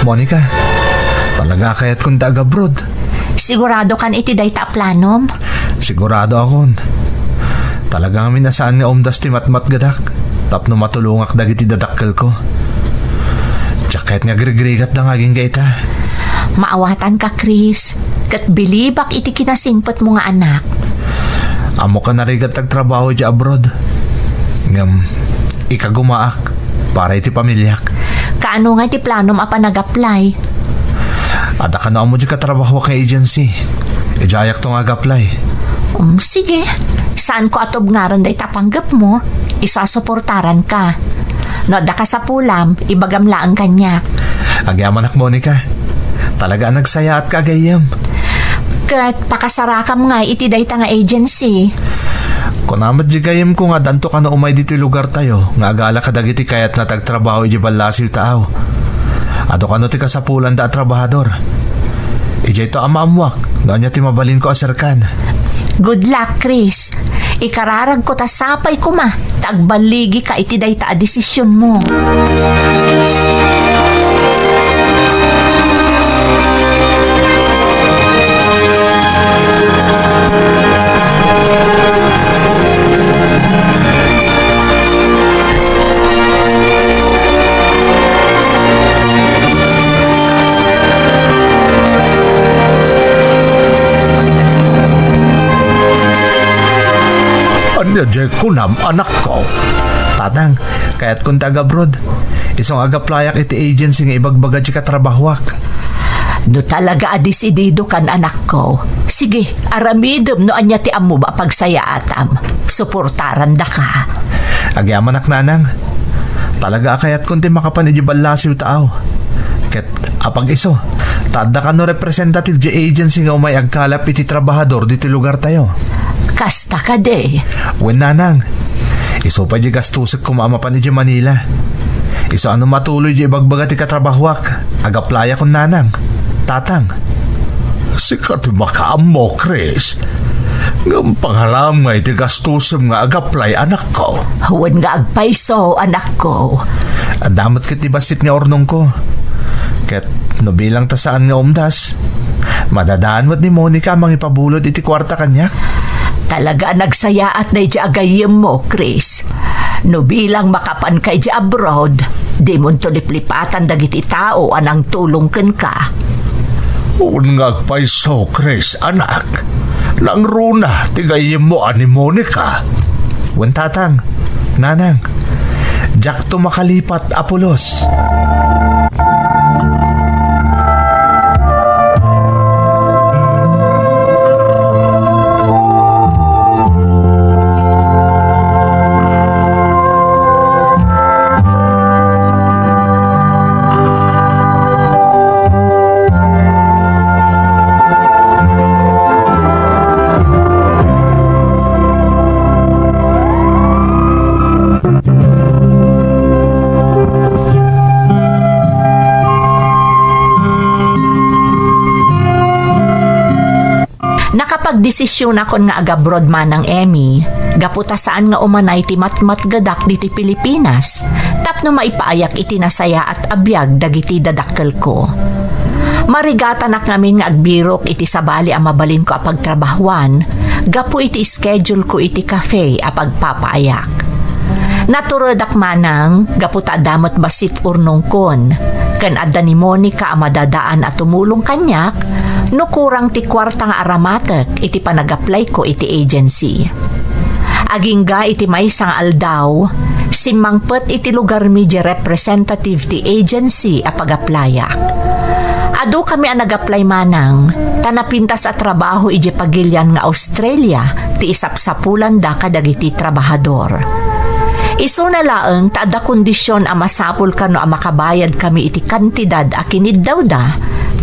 Monica, talaga a kayatkon ti agabroad. Sigurado kan iti dayta a planom? Sigurado akon. Talaga ngamin a saan nga umdas ti matmatgedak tapno matulongak dagiti dadakkelko. Diak kayat nga agrigrigatda nga agingga ita. Maawatanka, Chris, ket bilibak iti kinasingpetmo nga anak. Ammok a narigat ti agtrabaho idiay abroad. Ngem, ikagumaak para iti pamiliak. Kaano nga iti planom a panag-apply? Adda kano ammo diay katrabahoak nga agency. Idiayakto nga ag-apply. Um, sige. Saanko a tubngaron dayta panggepmo. Isu a suportaranka. No adda kasapulam, ibagam laeng kaniak. Agyamanak, Monica. Talaga a nagsayaatka a gayyem. Ket pakasarakam ngay iti dayta nga agency. Kuna met diay gayyemko nga addanto kano umay ditoy lugartayo nga agala kadagiti kayatna ti agtrabaho idiay ballasiw taaw. Adu kano ti kasapulanda a trabahador. Idiayto a maammuak no ania ti mabalinko a serkan. Good luck, Chris. Ikararagko ta sapay koma ta agballigika iti dayta a desisionmo. Ania diay kunam, anakko? Tatang, kayatkon ti agabroad. Isu nga agaplayak iti agency nga ibagbaga ti katrabahoak. No talaga a desididokan, anakko, sige, aramidem no ania ti ammom a pagsayaatam. Suportarandaka. Agyamanak, nanang. Talaga a kayatkon ti makapan idiay ballasiw ta aw. Ket apag-isu, ta adda kano representative diay agency nga umay agkalap iti trabahador ditoy lugartayo. Kasta kadi? Wen, nanang. Isu pay diay gastosek koma a mapan idiay Manila. Isu a no matuloy diay ibagbaga ti katrabahoak, agaplayakon, nanang, tatang. Sika ti makaammo, Chris. Ngem pangalam nga iti gastosem nga agaplay, anakko. Wen nga agpayso, anakko. Adda met ket ti bassit nga urnongko. Ket no bilang ta saan nga umdas, madadaan met ni Monica a mangipabulod iti kuarta kaniak. Talaga a nagsayaat daydi a gayyemmo, Chris. No bilang makapanka idiay abroad, dimonto liplipatan dagiti tao a nangtulong kenka. Wen nga agpayso, Chris, anak. Nangruna ti gayyemmo a ni Monica. Wen, tatang, nanang, diakto makalipat a pulos. Nakapagdesisionakon nga agabroad, Manang Emmy, gapu ta saan nga umanay ti matmatgedak ditoy Pilipinas tapno maipaayak iti nasayaat a biag dagiti dadakkelko. Marigatanak ngamin nga agbirok iti sabali a mabalinko a pagtrabahoan gapu iti schedule ko iti cafe a pagpapaayak. Naturedak manang gapu ta adda met bassit urnongkon, ken adda ni Monica a madadaan a tumulong kaniak no kurang ti kuarta nga aramatek iti panagaplayko iti agency. Agingga iti maysa nga aldaw, simmangpet iti lugarmi diay representative ti agency a pagaplayak. Adukami a nagaplay manang, ta napintas a trabaho idiay pagilian nga Australia ti isapsapulanda kadagiti trabahador. Isuna laeng ta adda kondision a masapul kano a makabayadkami iti kantidad a kiniddawda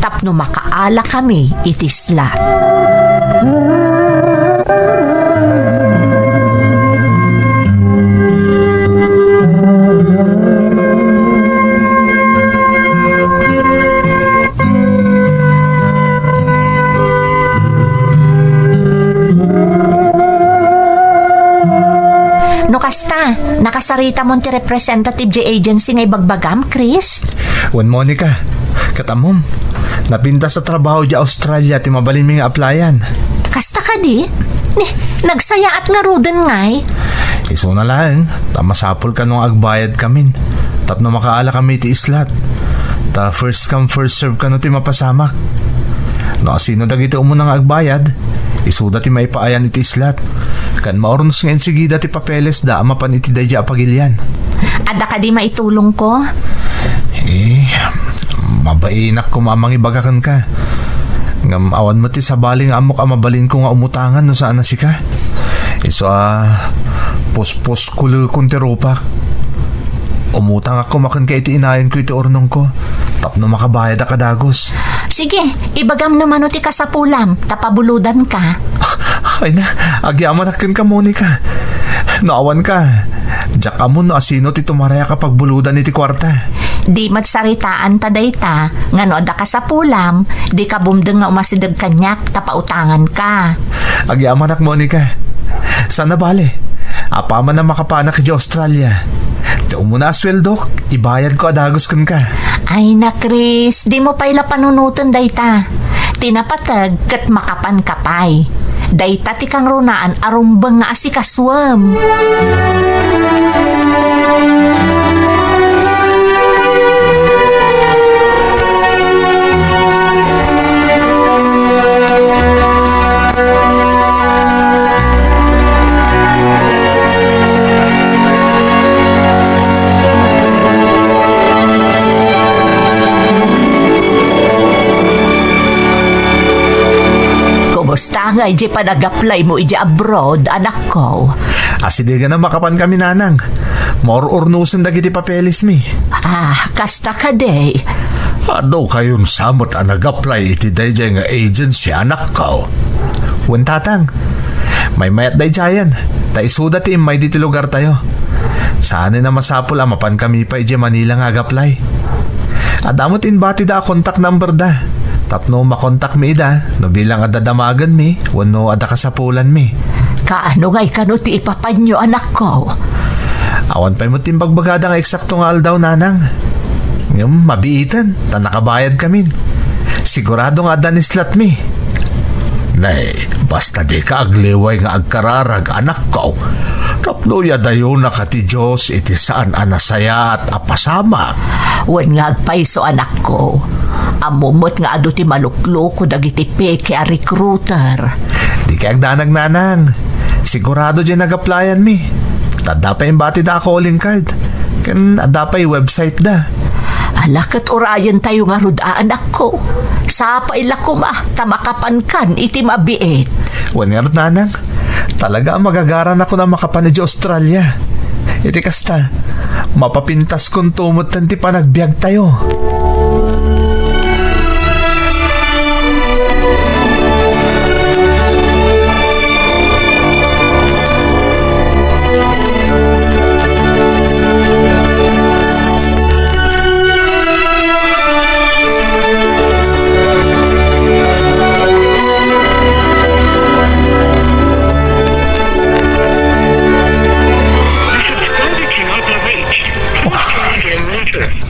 tapno makaalakami iti slot. No kasta, nakasaritamon ti representative diay agency nga ibagbagam, Chris? Wen, Monica, ket ammom, napintas a trabaho idiay Australia ti mabalinmi nga aplayan. Kasta kadi? Ni, nagsayaat ngaruden ngay? Isuna laeng, ta masapul kano nga agbayadkamin tapno makaalakami iti slot. Ta first come, first serve kano ti mapasamak. No asino dagiti umuna nga agbayad, isuda ti maipaayan iti slot. Ken maurnos nga insigida ti papelesda a mapan iti daydiay a pagilian. Adda kadi maitulongko? Eh, mabainak koma a mangibaga kenka. Ngem awan met ti sabali nga ammok a mabalinko nga umutangan no saan a sika. Isu a puspuskulekon ti rupak. Umutangak koma kenka iti inayonko iti urnongko tapno makabayadak a dagus. Sige, ibagam no mano ti kasapulam, ta pabulodanka. Ay na, agyamanak kenka, Monica. No awanka, diak ammo no asino ti tumarayak a pagbuludan iti kuarta. Di met saritaanta dayta, nga no adda kasapulam, dika bumdeng nga umasideg kaniak ta pautanganka. Agyamanak, Monica. Saan a bale, apaman a makapanak idiay Australia, ti umuna a sueldok, ibayadko a dagus kenka. Ay na, Chris, dimo pay la panunoten dayta. Ti napateg ket makapanka pay. Dayta ti kangrunaan a rumbeng nga asikasuem. Kumusta ngay di panag-apply mo idiay abroad, anakko? Asidegen a makapan kami, nanang. Maur-urnosen dagiti papeles mi. Ah, kasta kadi. Adu kayon sa met a nag-apply iti daydiay nga agency, anakko? Wen, tatang. Maymayat daydiayen, ta isuda ti immay ditoy lugartayo. Saanen a masapul a mapan kami pay idiay Manila nga ag-apply. Adda met imbatida a contact number da. Tapno makontak mi ida, no bilang adda damagenmi, wenno adda kasapulanmi. Kaano ngay kano ti ipapanyo, anakko? Awan pay met imbagbagada nga eksakto nga aldaw, nanang. Ngem mabiiten, ta nakabayad kamin. Sigurado nga adda ni slot mi. Nay, basta dika agliway nga agkararag, anakko. Tapno yadayonaka ti Dios iti saan a nasayaat a pasamak. Wen nga agpayso, anakko. Ammom met nga adu ti malukluko dagiti peke a recruiter. Dika agdanag, nanang. Sigurado diay nag-applyan mi. Ta adda pay imbatida a calling card. Ken adda pay website da. Ala, ket urayentayo ngarud, anakko. Sapay la koma ta makapankan iti mabiit. Wen ngarud, nanang. Talaga a magagaranakon a makapan idiay Australia. Iti kasta, mapapintaskonto metten ti panagbiagtayo.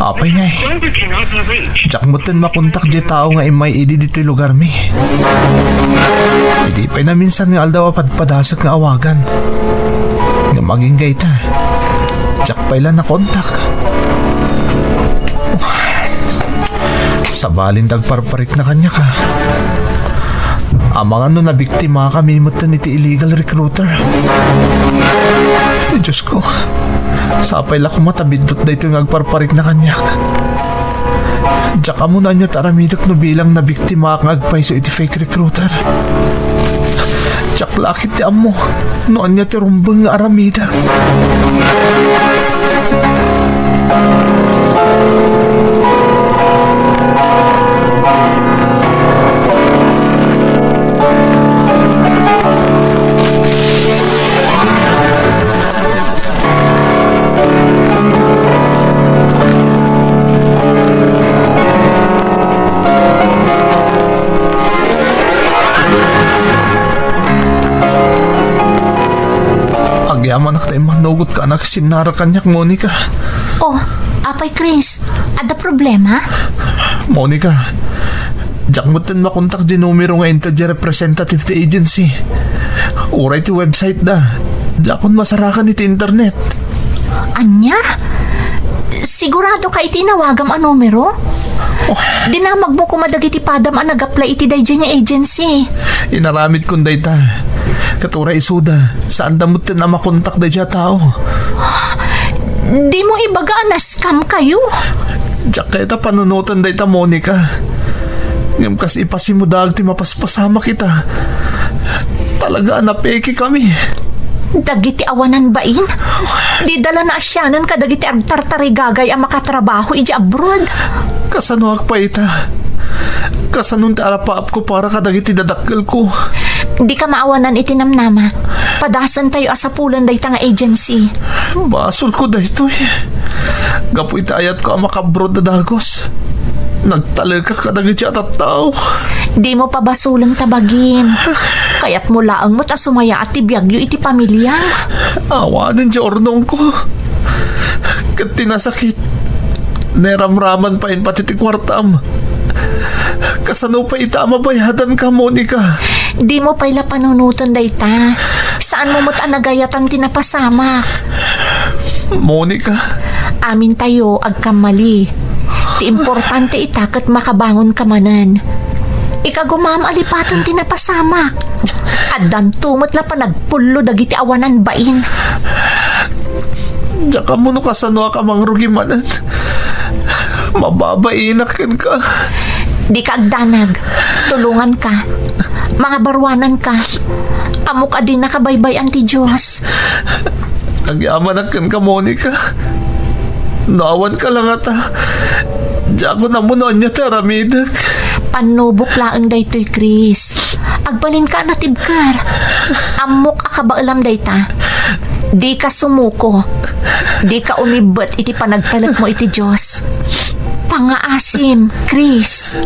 Apay ngay. Diak metten makontak diay tao nga immay idi ditoy lugarmi. Idi pay naminsan nga aldaw a padpadasek nga awagan. Ngem agingga ita, diak pay la nakontak. Sabalin ta agparparikna kaniak, a. Amangan no nabiktimakami metten iti illegal recruiter. Ay, Diosko, sapay la koma ta biddut daytoy nga agparparikna kaniak. Diak ammo no ania ti aramidek no bilang nabiktimaak nga agpayso iti fake recruiter. Diak la ket ti ammo no ania ti rumbeng nga aramidek. Agyamanak ta immanugotka a nakisinnara kaniak, Monica. Oh, apay, Chris, adda problema? Monica, diak metten makontak ti numero nga inted ti representative ti agency. Uray ti website da, diakon masarakan iti internet. Ania? Sigurado ka iti inawagam a numero? Oh. Dinamagmo koma dagiti padam a nag-apply iti daydiay nga agency. Inaramidkon dayta. Ket uray isuda, saanda metten a makontak daydiay a tao. Dimo ibaga a na-scam kayo? Diak kayat a panunoten dayta, Monica. Ngem kas ipasimudaag ti mapaspasamak ita, talaga a napekekami. Dagiti awanan bain, dida la naasianan kadagiti agtartarigagay a makatrabaho idiay abroad. Kasanoak pay ita? Kasanon ti arapaapko para kadagiti dadakkelko? Dika maawanan iti namnama. Padasentayo a sapulen dayta nga agency. Basolko daytoy. Gapu iti ayatko a makabroad a dagus, nagtalekak kadagiti a tattao. Dimo pabasolen ta bagim. Kayatmo laeng met a sumayaat ti biagyo iti pamiliam. Awanen ti urnongko. Ket ti nasakit, nairamraman pay pati ti kuartam. Kasano pay ita a mabayadanka, Monica? Dimo pay la panunoten dayta. Saanmo met a nagayatan ti napasamak. Monica. Amintayo agkammali. Ti importante ita ket makabangonka manen. Ikagumam a lipaten ti napasamak. Addanto met la panagpullo dagiti awanan bain. Diak ammo no kasanoak a mangrugi manen. Mababainak kenka. Dika agdanag. Tulonganka. Mangabaruananka. Ammok a dinaka baybay-an ti Dios. Agyamanak kenka, Monica. No awanka la ngata, diakon ammo no ania ti aramidek. Pannubok laeng daytoy, Chris. Agbalinka a natibker. Ammok a kabaelam dayta. Dika sumuko. Dika umibbet iti panagtalekmo iti Dios. Pangngaasim, Chris.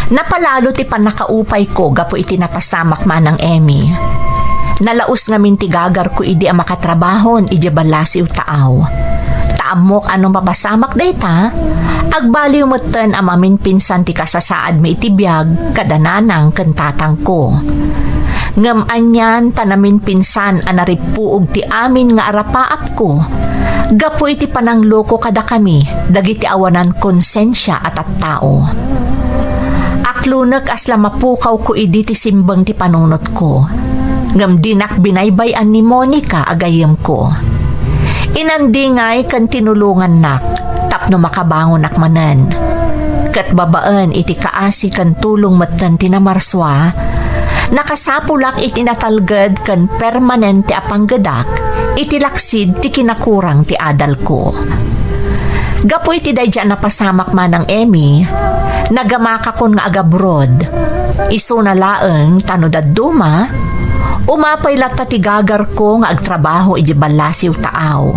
Napalalo ti pannakaupayko gapu iti napasamak, Manang Emmy. Nalaus ngamin ti gagarko idi a makatrabahon idiay ballasiw taaw. Ta ammok a no mapasamak dayta, agbaliw metten a maminpinsan ti kasasaadmi iti biag kada nanang ken tatangko. Ngem anian ta naminpinsan a narippuog ti amin nga arapaapko gapu iti panangloko kadakami dagiti awanan konsensia a tattao. Aklonek a sla mapukawko idi ti simbeng ti panunotko, ngem dinak binaybay-an ni Monica a gayyemko. Inandingay ken tinulongannak tapno makabangonak manen. Ket babaen iti kaasi ken tulong metten ti namarsua, nakasapulak iti natalged ken permanente a panggedak iti laksid ti kinakurang ti adalko. Gapu iti daydi a napasamak, Manang Emmy, nagamakakon nga agabroad. Isuna laeng ta no dadduma, umapay latta ti gagarko nga agtrabaho iti ballasiw taaw.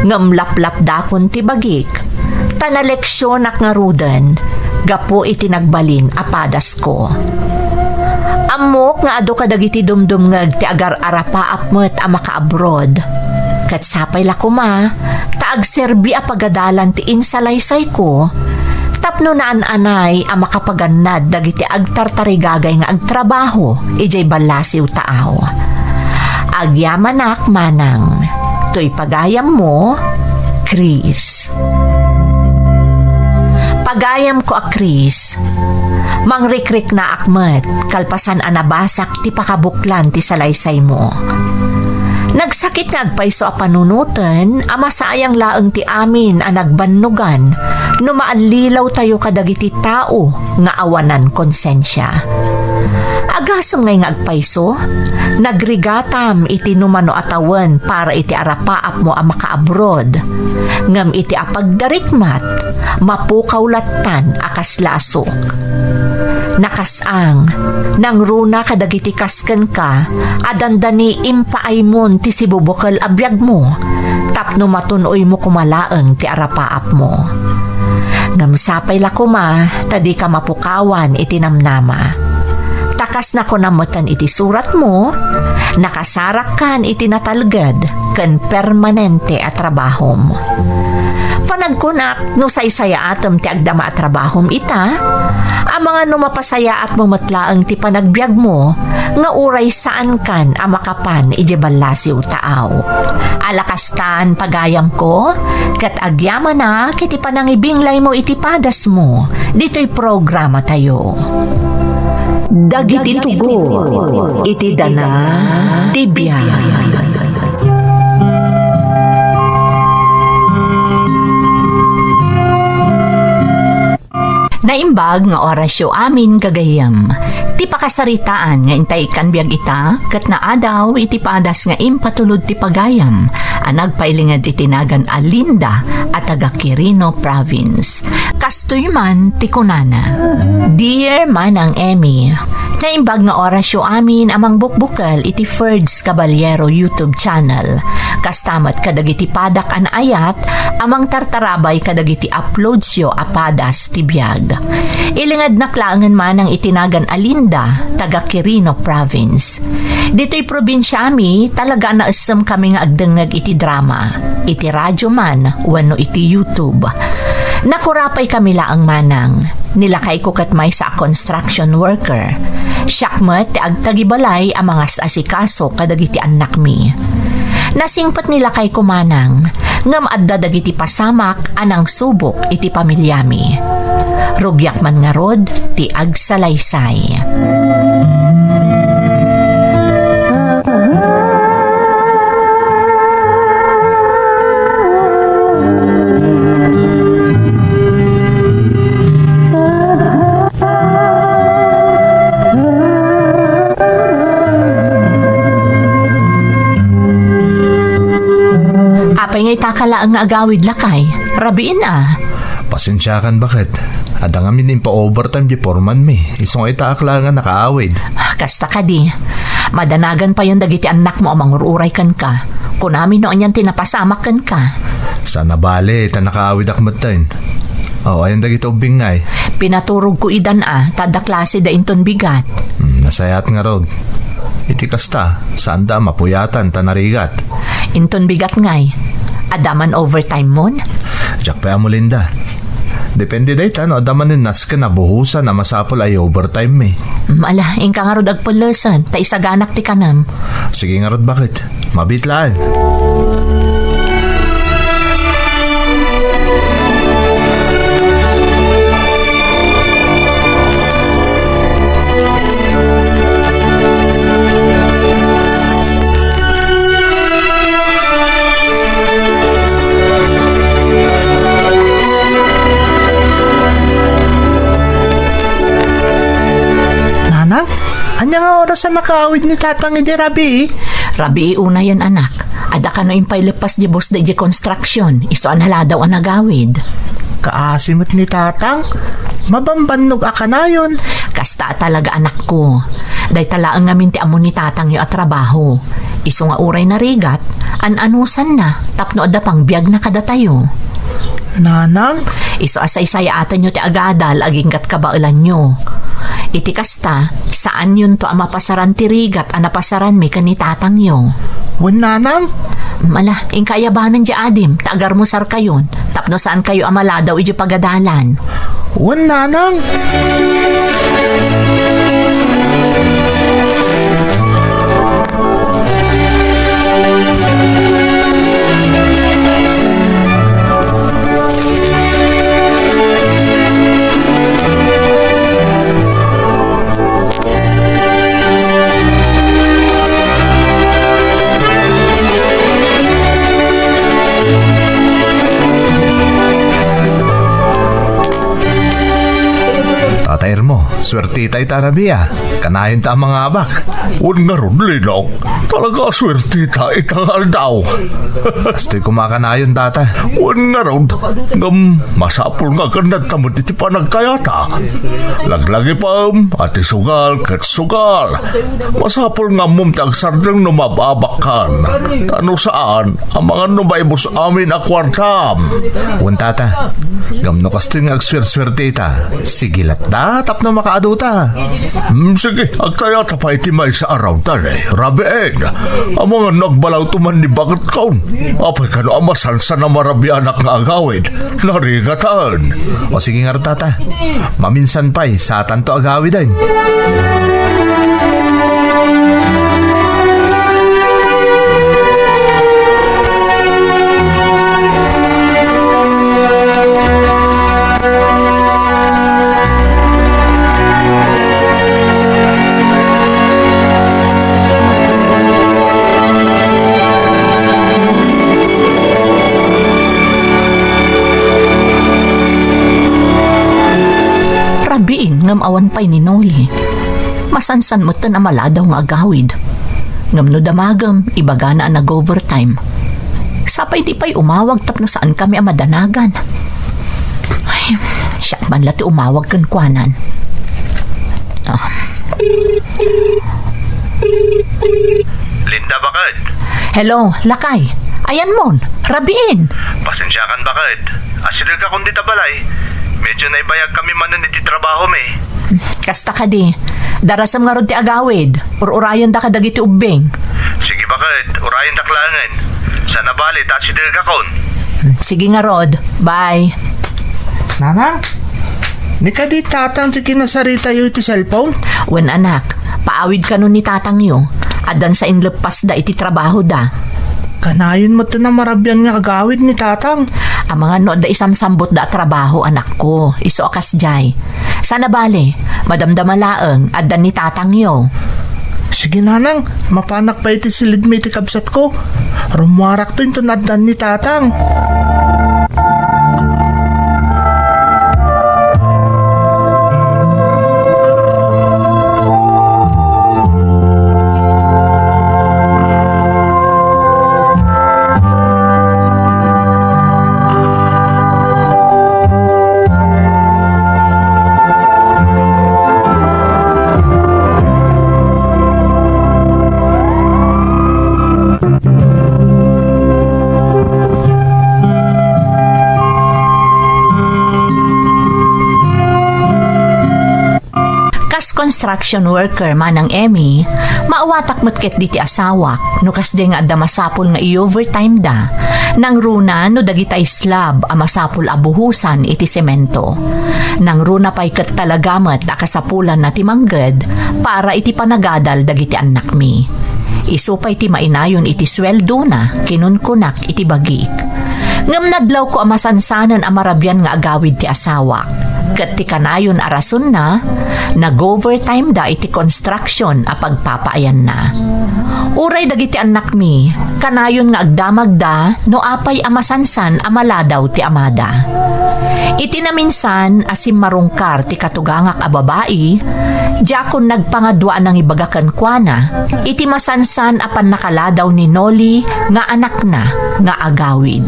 Ngem laplapdakon ti bagik, ta naleksionak ngaruden gapu iti nagbalin a padasko. Ammok nga adu kadagiti dumdumngeg ti agar-arapaap met a makaabroad. Ket sapay la koma ta agserbi a pagadalan ti insalaysayko tapno naan-anay a makapagannad dagiti agtartarigagay nga agtrabaho idiay ballasiw taaw. Agyamanak, Manang. Toy pagayammo, Chris. Pagayamko a Chris, mangrikriknaak met kalpasan a nabasak ti pakabuklan ti salaysaymo. Nagsakit nga agpayso a panunoten a masayang laeng ti amin a nagbannogan no maallilawtayo kadagiti tao nga awanan konsensia. Agasem ngay nga agpayso, nagrigatam iti no mano a tawen para iti arapaapmo a makaabroad, ngem iti apagdarikmat, mapukaw lattan a kasla a sok. Nakas-ang, nangruna kadagiti kas kenka a dandani impaaymon ti sibubukel a biagmo tapno matun-oymo koma laeng ti arapaapmo. Ngem sapay la koma ta dika mapukawan iti namnama. Ta kas nakunam metten iti suratmo, nakasarakkan iti natalged ken permanente a trabahom. Panagkunak, no saysayaatem ti agdama a trabahom ita, amangan no mapasayaatmo met laeng ti panagbiagmo nga uray saankan a makapan idiay ballasiw taaw. Ala kastan, pagayamko, ket agyamanak iti panangibinglaymo iti padasmo ditoy programatayo. Dagiti tugot iti dana ti biag. Naimbag nga orasyo amin, gagayyem. Ti pakasaritaan nga intay ikkan biag ita, ket naadaw iti padas nga impatulod ti pagayam a nagpailinged iti nagan a Linda a taga Quirino Province. Kastoy man ti kunana, Dear Manang Emmy, naimbag nga orasyo amin a mangbukbukel iti Ferds Caballero YouTube channel. Kasta met kadagiti padak a naayat a mangtartarabay kadagiti uploadsyo a padas ti biag. Ilingednak laengen manang iti nagan a Linda, taga Quirino Province. Ditoy probinsiami, talaga a naessem kami nga agdengngeg iti drama, iti radyo man wenno iti YouTube. Nakurapay kami laeng manang. Nilakayko ket maysa a construction worker. Siak met ti agtagibalay a mangas-asikaso kadagiti annakmi. Nasingpet ni lakayko manang, ngem adda dagiti pasamak a nangsubok iti pamiliami. Rugiak man ngarud ti agsalaysay. Apay nga ita ka laeng nga agawid, lakay? Rabiin a. Pasensiakan, baket. Adda ngamin impa-overtime di foreman mi. Isu nga itaak laeng nga nakaawid. Kasta kadi. Madanagan payen dagiti annakmo a mangur-uray kenka. Kunami no anian ti napasamak kenka. Saan a bale, ta nakaawidak metten. O, ayan dagiti ubbing ngay? Pinaturogko idan a, ta adda klase da inton bigat. Hmm, nasayaat ngarud. Iti kasta, saanda a mapuyatan ta narigat. Inton bigat ngay, adda man overtime mon? Diak pay ammo, Linda. Depende dayta no adda manen nasken a buhosan a masapul a i-overtime mi. Mm, ala, inka ngarud agpellesen, ta isaganak ti kanam. Sige ngarud, baket. Mabiit laeng. Nanang, ania nga oras a nakaawid ni Tatang idi rabii? Rabii unayen, anak. Adda kano impay leppas di boss da idiay construction, isu a naladaw a nagawid. Kaasi met ni Tatang, mabambannog a kanayon. Kasta a talaga, anakko. Dayta laeng ngamin ti ammo ni Tatangyo a trabaho. Isu nga uray narigat, an-anusanna tapno adda pangbiagna kadatayo. Nanang? Isu a saysayaatanyo ti agadal agingga kabaelanyo. Iti kasta, saanyonto a mapasaran ti rigat a napasaranmi ken ni Tatangyo. Wen, Nanang? Ala, inka ayabanen diay adim, ta agarmusarkayon, tapno saankayo a maladaw idiay pagadalan. Wen, Nanang? Tata Elmo, suerteta ita a rabii. Kanayonta a mangabak. Wen ngarud, Linong. Talaga a suerteta ita nga aldaw. Kastoy koma kanayon, Tata. Wen ngarud, ngem masapul nga agannadta met iti panagkayata. Laglagipem a ti sugal ket sugal. Masapul nga ammom ti agsardeng no maab-abakkan. Ta no saan, amangan no maibus amin a kuartam. Wen, Tata. Ngem no kastoy nga agsuersuerte ita, sige latta tapno makaadu ta. Hmm, sige, agtayata pay ti maysa a round, daydi. Rabiin, amangan no agbalawto man ni baket kon. Apay kano a masansan a marabianak nga agawid? Narigatan. O sige ngarud, tata. Maminsan pay, satanto agawiden. Rabiin ngem awan pay ni Noli. Masansan metten a maladaw nga agawid. Ngem no damagem, ibagana a nag-overtime. Sapay di pay umawag tapno saankami a madanagan. Ay, siak man la ti umawag kenkuanan. Ah. Linda, baket? Hello, lakay. Ayanmon, rabiin. Pasensiakan, baket. Asidegakon dita balay. Medyo naibayagkami manen iti trabahomi. Kasta kadi, darasem ngarud ti agawid. Ur-urayenda kadagiti ubbing. Sige, baket. Urayendak laengen. Saan a bale ta asidegakon. Sige ngarud. Bye. Nanang, ni kadi tatang ti kinasaritayo iti cellphone? Wen, anak, paawid kano ni tatangyo. Addan sa inleppasda iti trabahoda. Kanayon met ti namarabian nga agawid ni tatang. Amangan no adda isamsambutda a trabaho, anakko. Isu a kasdiay. Saan a bale, madamdama laeng, addan ni tatangyo. Sige, nanang, mapanak pay iti silidmi iti kabsatko. Rummuarakto inton addan ni tatang. Kas construction worker, Manang Emmy, maawatak met ketdi ti asawak no kasdiay nga adda masapul nga i-overtime da, nangruna no dagitay slab a masapul a buhosan iti semento. Nangruna pay ket talaga met a kasapulanna ti mangged para iti panagadal dagiti annakmi. Isu pay ti mainayon iti sueldona, kinunkunak iti bagik. Ngem nadlawko a masansanen a marabian nga agawid ti asawak. Ket ti kanayon a rasonna, nag-overtime da iti construction a pagpapaayanna. Uray dagiti annakmi, kanayon nga agdamagda no apay a masansan a maladaw ti amada. Iti naminsan a simmarungkar ti katugangak a babai, diakon nagpangadua a nangibaga kenkuana iti masansan a pannakaladaw ni Noli nga anakna nga agawid.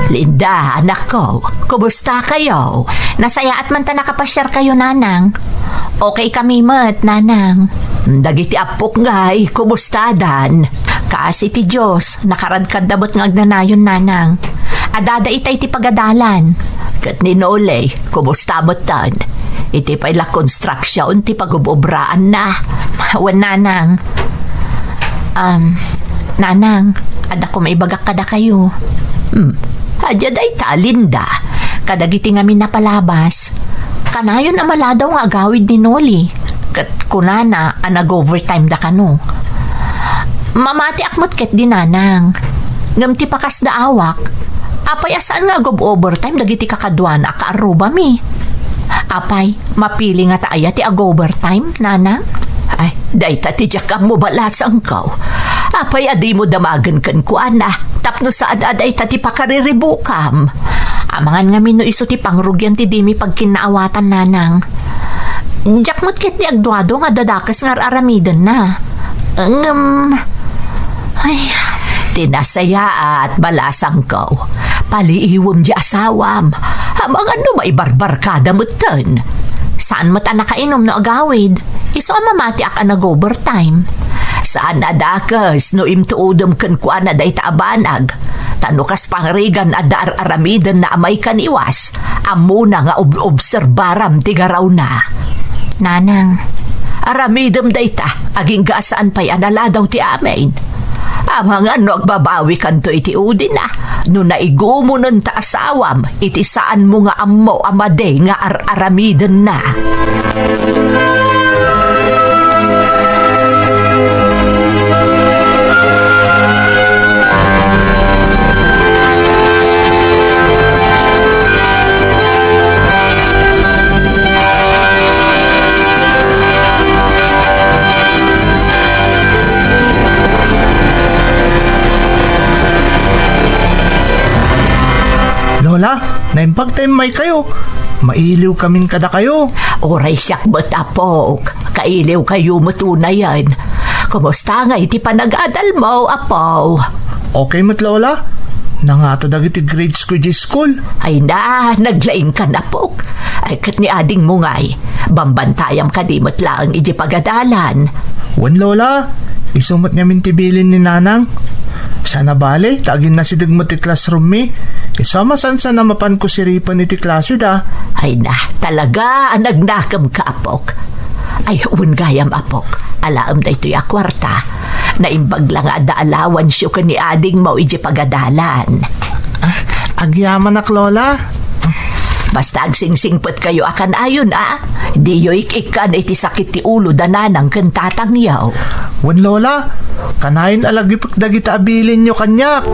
Linda, anakko, kumusta kayo? Nasayaat man ta nakapasiar kayo, Nanang. Okay kami met, Nanang. Dagiti appok ngay, kumustadan? Kaasi ti Dios, nakaradkadda met nga agnanayon, Nanang. Adda dayta iti pagadalan. Ket ni Noli, kumusta met tan? Iti pay la construction ti pagub-obraanna. Wen, Nanang. Um, Nanang, adda ko maibagak kadakayo. Hmm. Adda dayta, Linda. Kadagiti ngamin a palabas, kanayon a maladaw nga agawid ni Noli. Ket kunana a nag-overtime da kano. Mamatiak met ketdi, Nanang. Ngem ti pakasdaawak, apay a saan nga agob-overtime dagiti kakaduana a kaarrubami? Apay, mapili ngata aya ti agob-overtime, Nanang? Ay, dayta ti diak ammo, balasangko. Apay a dimo damagen kenkuana, tapno saan a dayta ti pakariribukam? Amangan ngamin no isu ti pangrugian ti dimi pagkinnaawatan, Nanang. Diak met ketdi agduadua nga adda dakes nga ar-aramidenna. Ngem, ay, Ti nasayaat, balasangko, paliiwem ti asawam. Amangan no maibarbarkada metten. Saan met a nakainom no agawid. Isu a mamatiak a nag-overtime. Saan a dakes no imtuodem kenkuana dayta a banag. Ta no kas pangrigan adda ar-aramidenna a maikaniwas, ammona nga ob-obserbaram ti garawna. Nanang, aramidem dayta, agingga a saan pay a naladaw ti amin. Amangan no agbabawikanto iti udina, no naigumonen ta asawam iti saanmo nga ammo a madi nga ar-aramidenna. Lola, naimbag ta immaykayo. Mailiwkamin kadakayo. Uray siak met, apok. Kailiwkayo met unayen. Kumusta ngay ti panag-adalmo, apo? Okay met, Lola. Nangata dagiti grades ko idiay school. Ay na, naglaingkan, apok. Ay, ket ni adingmo ngay, bambantayam kadi met laeng idiay pagadalan? Wen, Lola. Isu met ngamin ti bilin ni Nanang. Saan a bale, ta aginnasideg met ti classroom mi. Isu a masansan a mapanko siripen iti klaseda. Ay na, talaga a nagnakemka, apok. Ay, wen gayam, apok. Alaem daytoy a kuarta. Naimbag la nga adda allowance-yo ken ni adingmo idiay pagadalan. Ah, agyamanak, Lola. Basta agsingsingpetkayo a kanayon, a. Diyo ik-ikkan iti sakit ti ulo da nanang ken tatangyo. Wen, Lola, kanayon a lagipek dagita a bilinyo kaniak.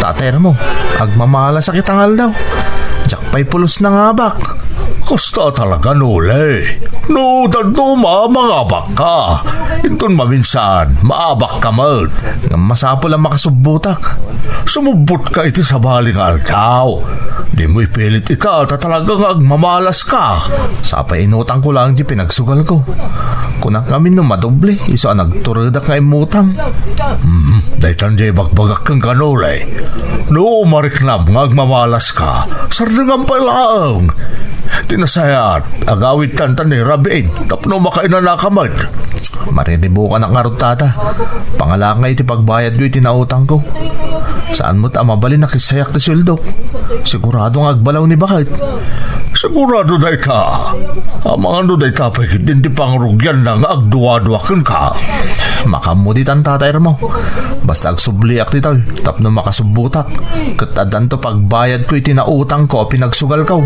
Tatay Ermo, agmamalasak ita nga aldaw. Diak pay pulos nangabak. Kasta talaga, Nole. No, dadduma, mangabakka. Inton maminsan, maabakka met. Ngem masapul a makasubbotak. Sumubbotka iti sabali nga aldaw. Dimo ipilit ita ta talaga nga agmamalaska. Sapay inutangko laeng ti pinagsugalko. Kunak ngamin no madoble, isu a nagturedak nga immutang. Hmm, daytan diay ibagbagak kenka, Nole. No mariknam nga agmamalaska, sardengam pay laeng. Ti nasayaat, agawidtan ta ni rabiin tapno makainanaka met. Mariribukanak ngarud, Tata. Pangalaak ngay iti pagbayadko iti nautangko. Saan met a mabalin a kissayak ti sueldok. Sigurado nga agbalaw ni baket. Sigurado dayta. Amangan no dayta pay ketdin ti pangrugianna nga agduadua kenka. Makaammo ditan, Tata Ermo. Basta agsubliak ditoy tapno makasubbotak. Ket addanto pagbayadko iti nautangko a pinagsugalko.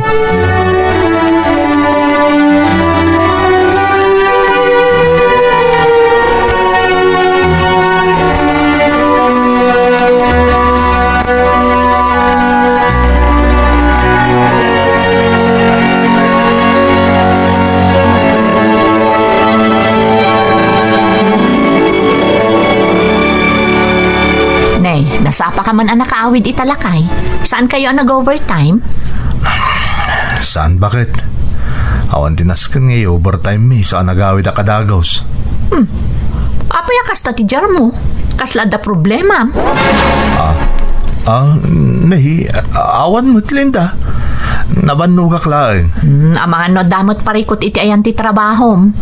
Ne, nasapa ka man a nakaawid ita lakay? Saan kayo a nag-overtime? Saan, baket? Awan ti nasken nga i-overtime mi, isu a nagawid a kadagus. Hmm. Apay a kasta ti diarmo? Kasla adda problema? Ah, ah, ne, awan met, Linda. Nabannogak laeng. Hmm, amangan no adda met parikut iti ayan ti trabahom.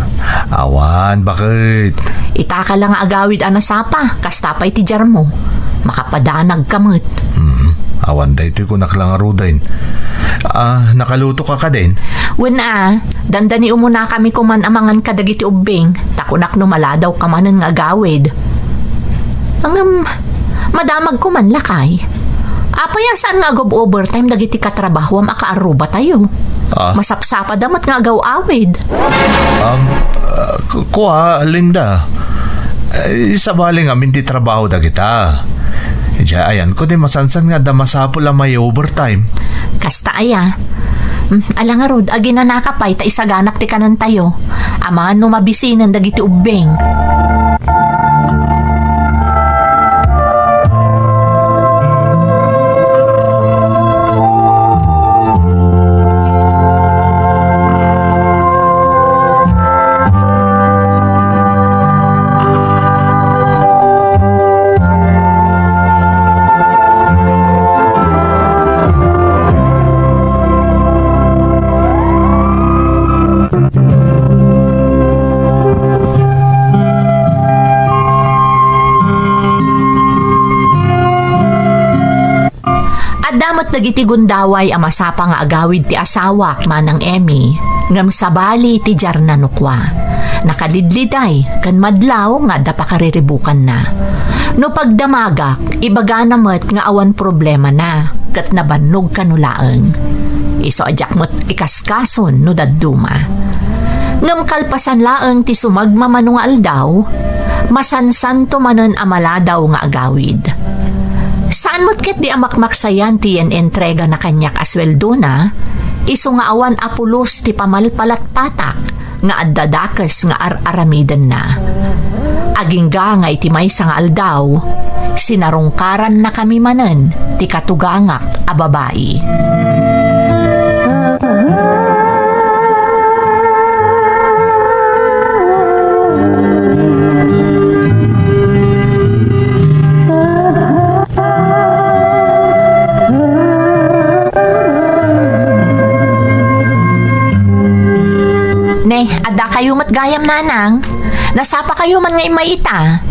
Awan, baket. Itaka la nga agawid a nasapa, kasta pay ti diarmo. Makapadanag ka met. Hmm, awan daytoy kunak la ngaruden. Ah, nakaluto ka kadin? Wen a, dandani umuna kami kuman a mangan kadagiti ubbing, ta kunak no maladaw ka manen nga agawid. Ngem, madamag kuman lakay. Apay a saan nga agob-overtime dagiti katrabahoam a kaarrubatayo? Ah. Masapsapada met nga agaw-awid. Um, ah, ku-, kua, Linda. Eh, sabali ngamin ti trabaho dagita. Idiay ayanko ti masansan nga adda masapul a may-overtime. Kasta aya. Hmm, ala ngarud, aginanaka pay ta isaganak ti kanentayo. Amangan no mabisinen dagiti ubbing. Adda met dagiti gundaway a masapa nga agawid ti asawak, Manang Emmy, ngem sabali ti diarna no kua. Nakalidliday ken madlaw nga adda pakariribukanna. No pagdamagak, ibagana met nga awan problemana, ket nabannog kano laeng. Isu a diak met ikaskason no dadduma. Ngem kalpasan laeng ti sumagmamano nga aldaw, masansanto manen a maladaw nga agawid. Saan met ketdi a makmaksayan ti inentregana kaniak a sueldona, isu nga awan a pulos ti pamalpalatpatak nga adda dakes nga ar-aramidenna. Agingga nga iti maysa nga aldaw, sinarungkarannakami manen ti katugangak a babai. Ne, adda kayo met gayam, Nanang? Nasapa kayo man nga immay ita?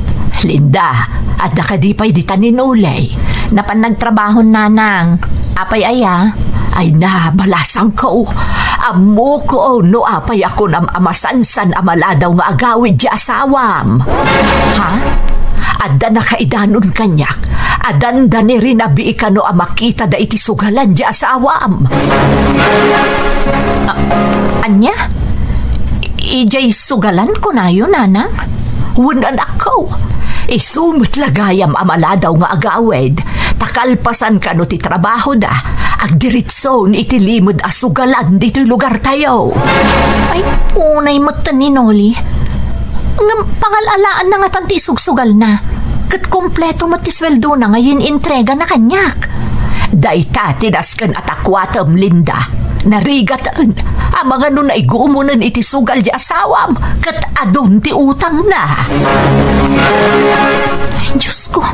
Linda, adda kadi pay dita ni Nolay? Napan nagtrabahon, Nanang. Apay aya? Ay na, balasangko. Ammoko no apay a kunam a masansan a maladaw nga agawid ti asawam. Ha? Adda nakaidanon kaniak a dandani rinabii kano a makitada iti sugalan ti asawam. A-, ania? Idiay sugalan kunayo, Nanang? Wen, anakko, isu met la gayam a maladaw nga agawid, ta kalpasan kano ti trabahoda, agdiritson iti limed a sugalan ditoy lugartayo. Ay, unay met ni Noli. Ngem pangal-alaanna ngatan ti isugsugalna, ket kompleto met ti sueldona nga yin-entregana kaniak. Dayta ti nasken a takuatem, Linda. Narigaten, amangan no naigumonen iti sugal ti asawam, ket adun ti utangna. Diosko,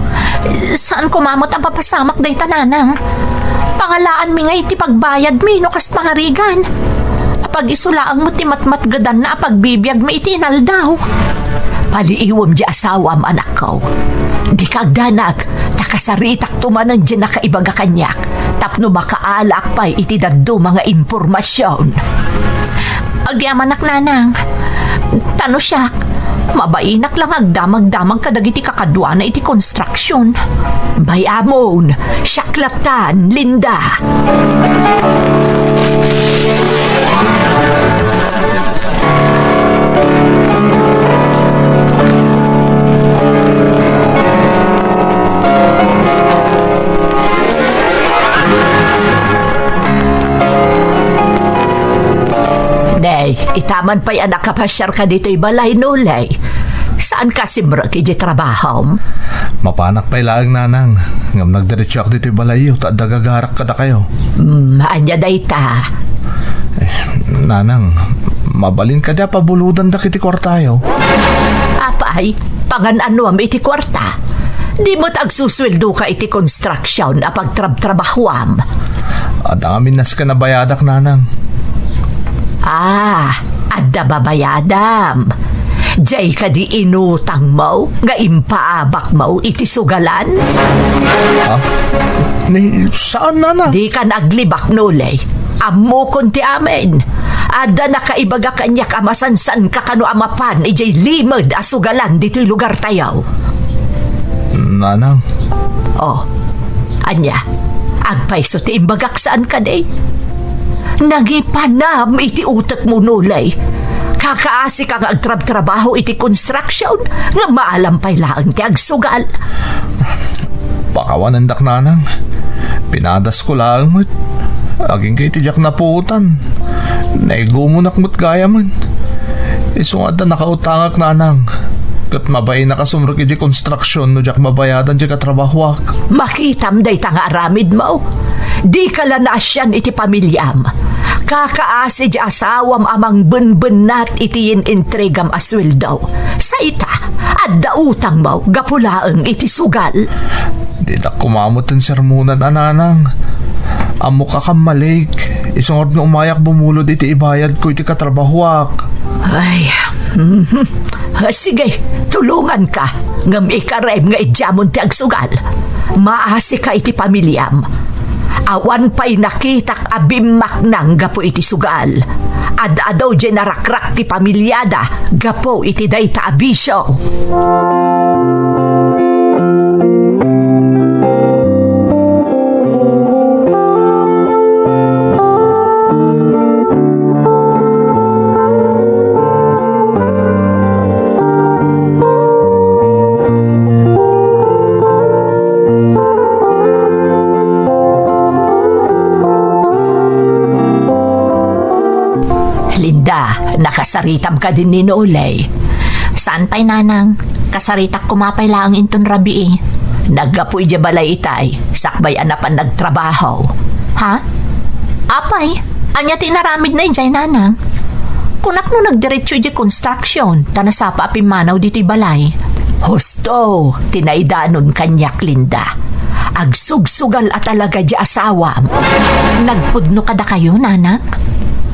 saan koma met a mapasamak dayta, Nanang. Pangalaanmi ngay ti pagbayadmi no kas pangarigan. Apag-isu laeng met ti matmatgedanna a pagbibiagmi iti inaldaw. Paliiwem ti asawam, anakko. Dika agdanag, ta kasaritakto manen ti nakaibaga kaniak tapno makaalak pay iti dadduma nga impormasion. Agyamanak, Nanang. Ta no siak, mabainak la nga agdamagdamag kadagiti kakaduana iti konstruksion. Bay-amon, siak latan, Linda. Nay, itaman pay a nakapasiarka ditoy balay, Nolay. Saanka simrek iti trabahom? Mapanak pay laeng, Nanang. Ngem nagdiretsoak ditoy balayyo ta adda gagarak kadakayo. Hmm, ania dayta? Eh, Nanang, mabalin kadi a pabulodan dagiti kuartayo? Apay, pangan-anuam iti kuarta? Di met agsusueldoka iti construction a pagtrabtrabahuam? Adda ngamin nasken a bayadak, Nanang. Ah, adda babayadam. Jay kadi inutangmo nga impaabakmo iti sugalan? Ha? Ni, saan, Nanang? Dikan aglibak, Nolay. Ammokon ti amin. Adda nakaibaga kaniak a masansanka kano a mapan idiay limed a sugalan ditoy lugartayo. Nanang. Oh, ania? Agpayso ti imbagak saan kadi? Nangipanam iti utekmo, Nolay. Kakaasika nga agtrabtrabaho iti construction, nga maalam pay laeng ti agsugal. Pakawanendak, nanang. Pinadasko laeng met. Agingga iti diak napuotan. Naigumonak met gayamen. Isu nga adda nakautangak, nanang. Ket mabainak a sumrek iti konstruksion no diak mabayadan diay katrabahuak. Makitam dayta nga aramidmo. Dika la naasian iti pamiliam. Kakaasi diay asawam a mangbenbennat iti in-intregam a sueldo. Sa ita, adda utangmo gapu laeng iti sugal. Dinak koma met sermonan a, nanang. Ammok a kammalik, isu ngarud no umayak bumulod iti ibayadko iti katrabahuak. Ay, sige, tulonganka, ngem ikarem nga idiamon ti agsugal. Maasika iti pamiliam. Awan pay nakitak a bimmaknang gapu iti sugal. Ad-adu diay narakrak ti pamiliada gapu iti dayta a bisio. Linda, nakasaritam kadi ni Noli? Saan pay, nanang. Kasaritak koma pay laeng inton rabii. Naggapu idiay balay itay, sakbay a napan nagtrabaho. Ha? Apay, ania ti inaramidna idiay, nanang? Kunak no nagdiretso idiay construction, ta nasapa a pimmanaw ditoy balay. Husto ti naidanon kaniak, Linda. Agsugsugal a talaga diay asawam. Nagpudno kadakayo, nanang?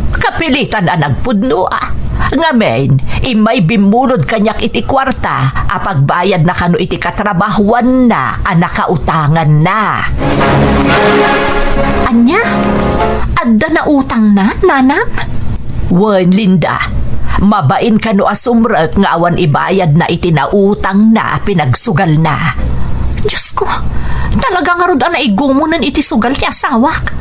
Kapilitan a nagpudno, a. Ngamin, immay bimmulod kaniak iti kuarta a pagbayadna kano iti katrabahuanna a nakautanganna. Ania? Adda nautangna, nanang? Wen, Linda, mabain kano a sumrek nga awan ibayadna iti nautangna a pinagsugalna. Diosko, talaga ngarud a naigumonen iti sugal ti asawak.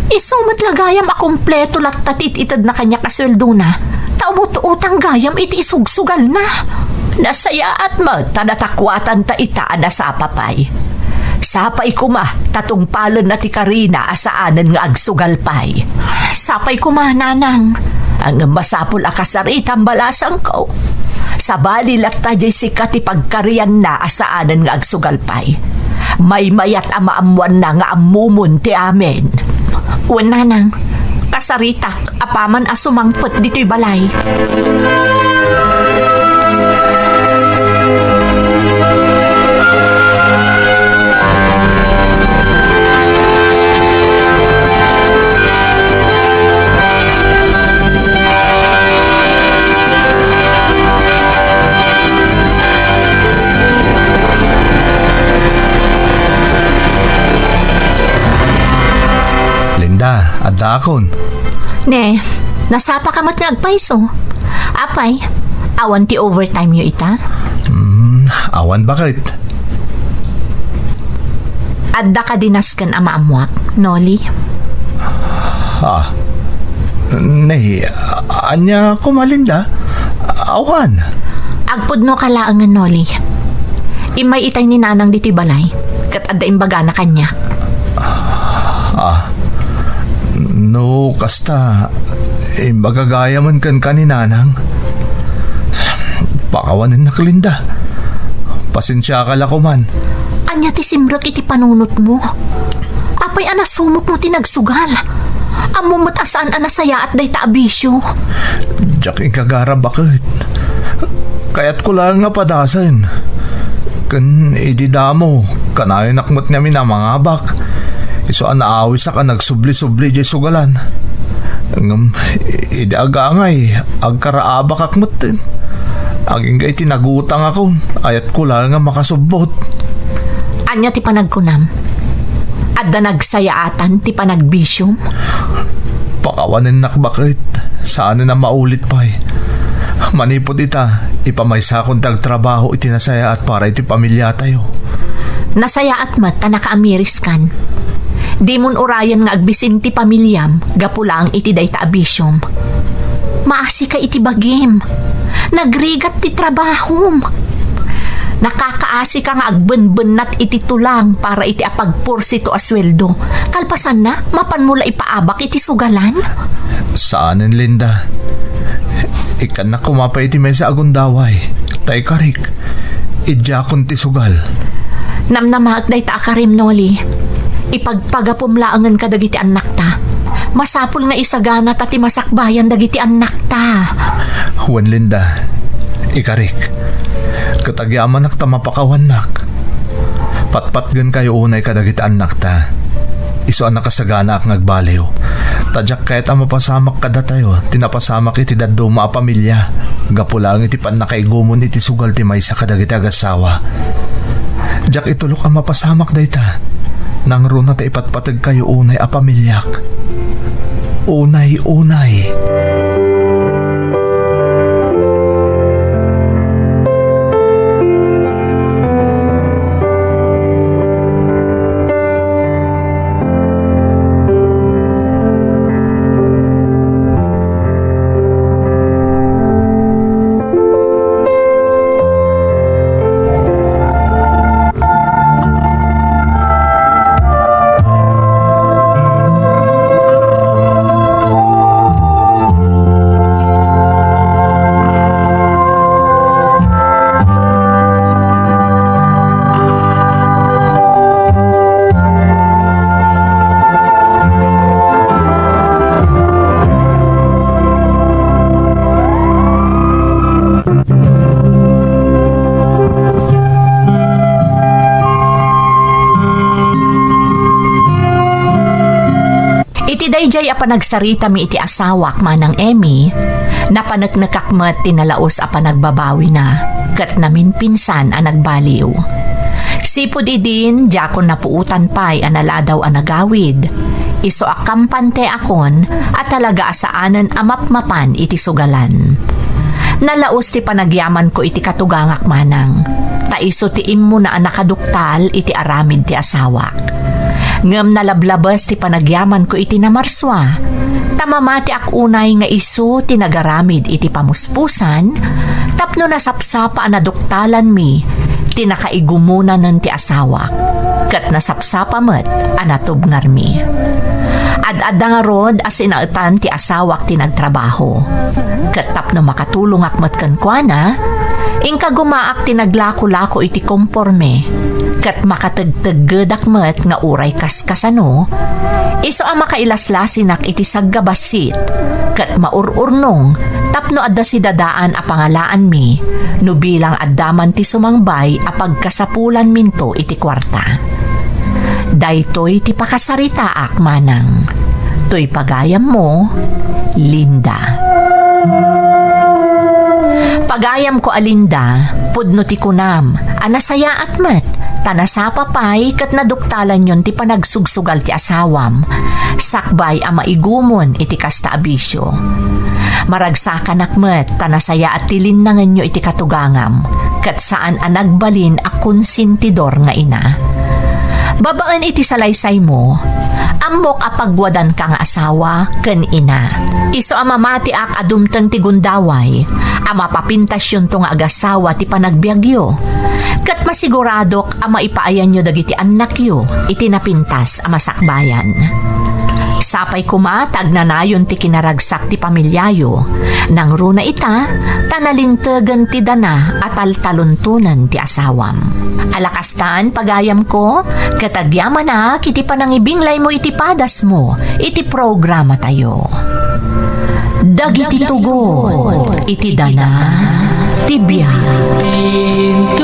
Isu met la gayam a kompleto latta ti it-itedna kaniak a sueldona, ta umut-utang gayam iti isugsugalna. Nasayaat met ta natakuatan ta ita a nasapa pay. Sapay koma ta tungpalenna ti karina a saanen nga agsugal pay. Sapay koma, nanang. Ngem masapul a kasaritam, balasangko. Sabali latta diay sika ti pagkarianna a saanen nga agsugal pay. Maymayat a maammoanna nga ammomon ti amin. Wen, nanang, kasaritak apaman a sumangpet ditoy balay. Linda, addaakon. Ne, nasapaka met nga agpayso. Apay, awan ti overtime yo ita? Hmm, awan baket. Adda kadi nasken a maammoak, Noli? Ah, ne, ania koma, Linda? Awan. Agpudno ka laengen, Noli. Immay itay ni Nanang ditoy balay, ket adda imbagana kaniak. Ah, no kasta, imbaga gayamen kenka ni Nanang. Pakawanennak, Linda. Pasensiaka la koman. Ania ti simrek iti panunotmo? Apay a nasumokmo ti nagsugal? Ammom met a saan a nasayaat dayta a bisio. Diak inkagarab a ket. Kayatko laeng nga padasen. Ken idi damo, kanayonak met ngamin a mangabak. Isu a naawisak a nagsubli-subli diay sugalan. Ngem idi agangay, agkaraabakak metten. Agingga iti nagutangakon, ayatko laeng a makasubbot. Ania ti panagkunam? Adda nagsayaatan ti panagbisiom? Pakawanennak baket, saanen a maulit pay. Manipud ita, ipamaysakon ti agtrabaho iti nasayaat para iti pamiliatayo. Nasayaat met ta nakaamiriskan. Dimon urayen nga agbisin ti pamiliam gapu laeng iti dayta a bisiom. Maasika iti bagim. Nagrigat ti trabahom. Nakakaasika nga agbenbennat iti tulang para iti apagporsiento a sueldo. Kalpasanna, mapanmo la ipaabak iti sugalan? Saanen, Linda. Ikkannak koma pay iti maysa a gundaway. Ta ikarik, idiakon ti sugal. Namnamaek dayta a karim, Noli. Ipagpagapum laengen kadagiti annakta. Masapul nga isaganata ti masakbayan dagiti annakta. Wen, Linda, ikarik, ket agyamanak ta mapakawannak. Patpatgenkayo unay kadagiti annakta. Isu a nakasaganaak nga agbaliw. Ta diak kayat a mapasamak kadatayo ti napasamak iti dadduma a pamilia gapu laeng iti pannakaigumon iti sugal ti maysa kadagiti agassawa. Diak itulok a mapasamak dayta. Nangruna ta ipatpategkayo unay a pamiliak. Unay-unay. Iti daydiay a panagsaritami iti asawak, Manang Emmy, napaneknekak met ti nalaus a panagbabawina ket naminpinsan a nagbaliw. Sipud idin, diakon napuotan pay a naladaw a nagawid, isu a kampanteakon a talaga a saanen a mapmapan iti sugalan. Nalaus ti panagyamanko iti katugangak, Manang, ta isu ti immuna a nakaduktal iti aramid ti asawak. Ngem nalablabes ti panagyamanko iti namarsua, ta mamatiak unay nga isu ti nagaramid iti pamuspusan tapno nasapsapa a naduktalanmi ti nakaigumunanen ti asawak, ket nasapsapa met a natubngarmi. Ad-adda ngarud a sinaetan ti asawak ti nagtrabaho, ket tapno makatulongak met kenkuana, inkagumaak ti naglakolako iti komporme, ket makategteggedak met nga uray kaskasano, isu a makailaslasinak iti saggabassit, ket maur-urnong tapno adda sidadaan a pangalaanmi no bilang adda man ti sumangbay a pagkasapulanminto iti kuarta. Daytoy ti pakasaritaak, Manang. Toy pagayammo, Linda. Pagayamko a Linda, pudno ti kunam a nasayaat met, ta nasapa pay ket naduktalanyon ti panagsugsugal ti asawam, sakbay a maigumon iti kasta a bisio. Maragsakanak met ta nasayaat ti linnangenyo iti katugangam, ket saan a nagbalin a konsentidor nga ina. Babaen iti salaysaymo, ammok a pagwadanka nga asawa ken ina. Isu a mamatiak a dumteng ti gundaway a mapapintasyonto nga agasawa ti panagbiagyo, ket masiguradok a maipaayanyo dagiti annakyo iti napintas a masakbayan. Sapay koma ta agnanayon ti kinaragsak ti pamiliayo, nangruna ita, ta nalintegen ti dana a taltalontonen ti asawam. Ala kastan, pagayamko, ket agyamanak iti panangibinglaymo iti padasmo iti programatayo. Dagiti tugot iti dana ti biag.